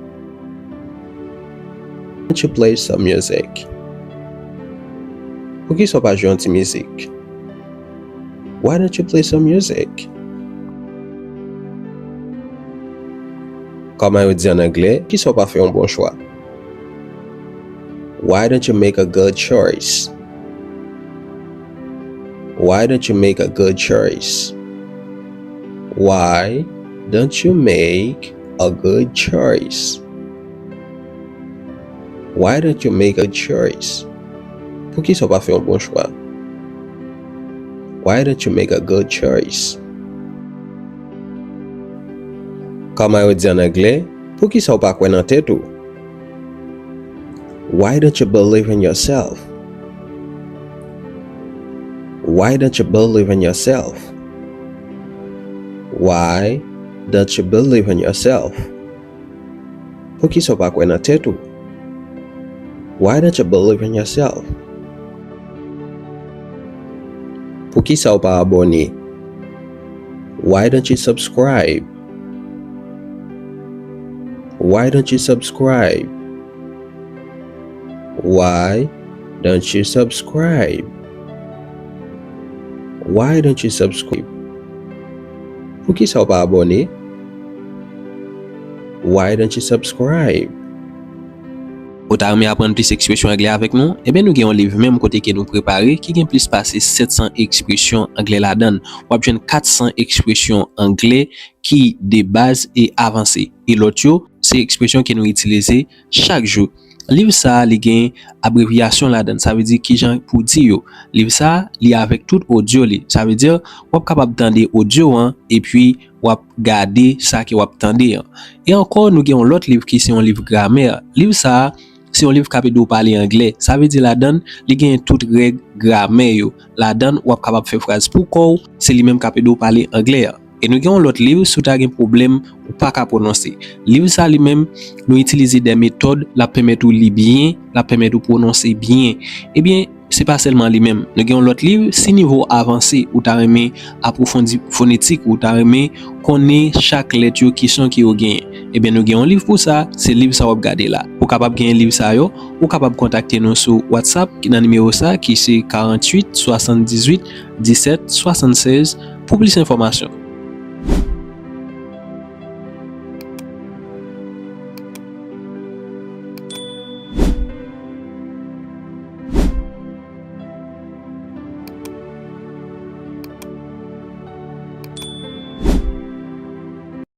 Don't you play some music? Poukisa w pa jwe yon ti mizik? Why don't you play some music? Kòman yo di an anglè, poukisa w pa fè yon bon chwa? Why don't you make a good choice? Why don't you make a good choice? Why don't you make a good choice? Why don't you make a good choice? Poukisa w pa fè yon bon chwa? Why don't you make a good choice? Kòman yo di an anglè, poukisa w pa kwè nan tèt ou? Why don't you believe in yourself? Why don't you believe in yourself? Why don't you believe in yourself? Poukisa w pa kwè nan tèt ou? Why don't you believe in yourself? Poukisa w pa abòne? Why don't you subscribe? Why don't you subscribe? Why don't you subscribe? Why don't you subscribe? Poukisa w pa abòne? Why don't you subscribe? Ou ta renmen aprann plis ekspresyon anglè avèk nou? Ebyen, nou gen yon liv menm kote ke nou prepare ki gen plis pase sèt san ekspresyon anglè ladan l. W ap jwenn kat san ekspresyon anglè ki de baz e avanse. E lòt yo, se ekspresyon ke nou itilize chak jou. Liv sa a, li gen abrevyasyon ladan l, sa vle di kijan pou di yo. Liv sa a, li avèk tout odyo li. Sa vle di, w ap kapab tande odyo an, epi w ap gade sa ke w ap tande an. E ankò, nou gen yon lòt liv ki se yon liv gramè. Liv sa a, se yon liv k ap ede w pale anglè. Sa vle di ladan l, li gen tout règ gramè yo. Ladan l, w ap kapab fè fraz pou kò w, se li menm k ap ede w pale anglè an. E nou gen yon lòt liv, si w ta gen pwoblèm ou pa ka pwononse. Liv sa li menm, nou itilize de metòd, l ap pèmèt ou li byen, l ap pèmèt ou pwononse byen. Ebyen, se pa sèlman li menm. Nou gen yon lòt liv, si nivo w avanse, ou ta renmen apwofondi fonetik, ou ta renmen konnen chak lèt yo, ki son ke yo genyen. Ebyen, nou gen yon liv pou sa, se liv sa w ap gade la. Ou kapab genyen liv sa yo, ou kapab kontakte nou sou WhatsApp ki nan nimewo sa ki se karanntuit swasanndizuit disèt swasannsèz pou plis enfòmasyon.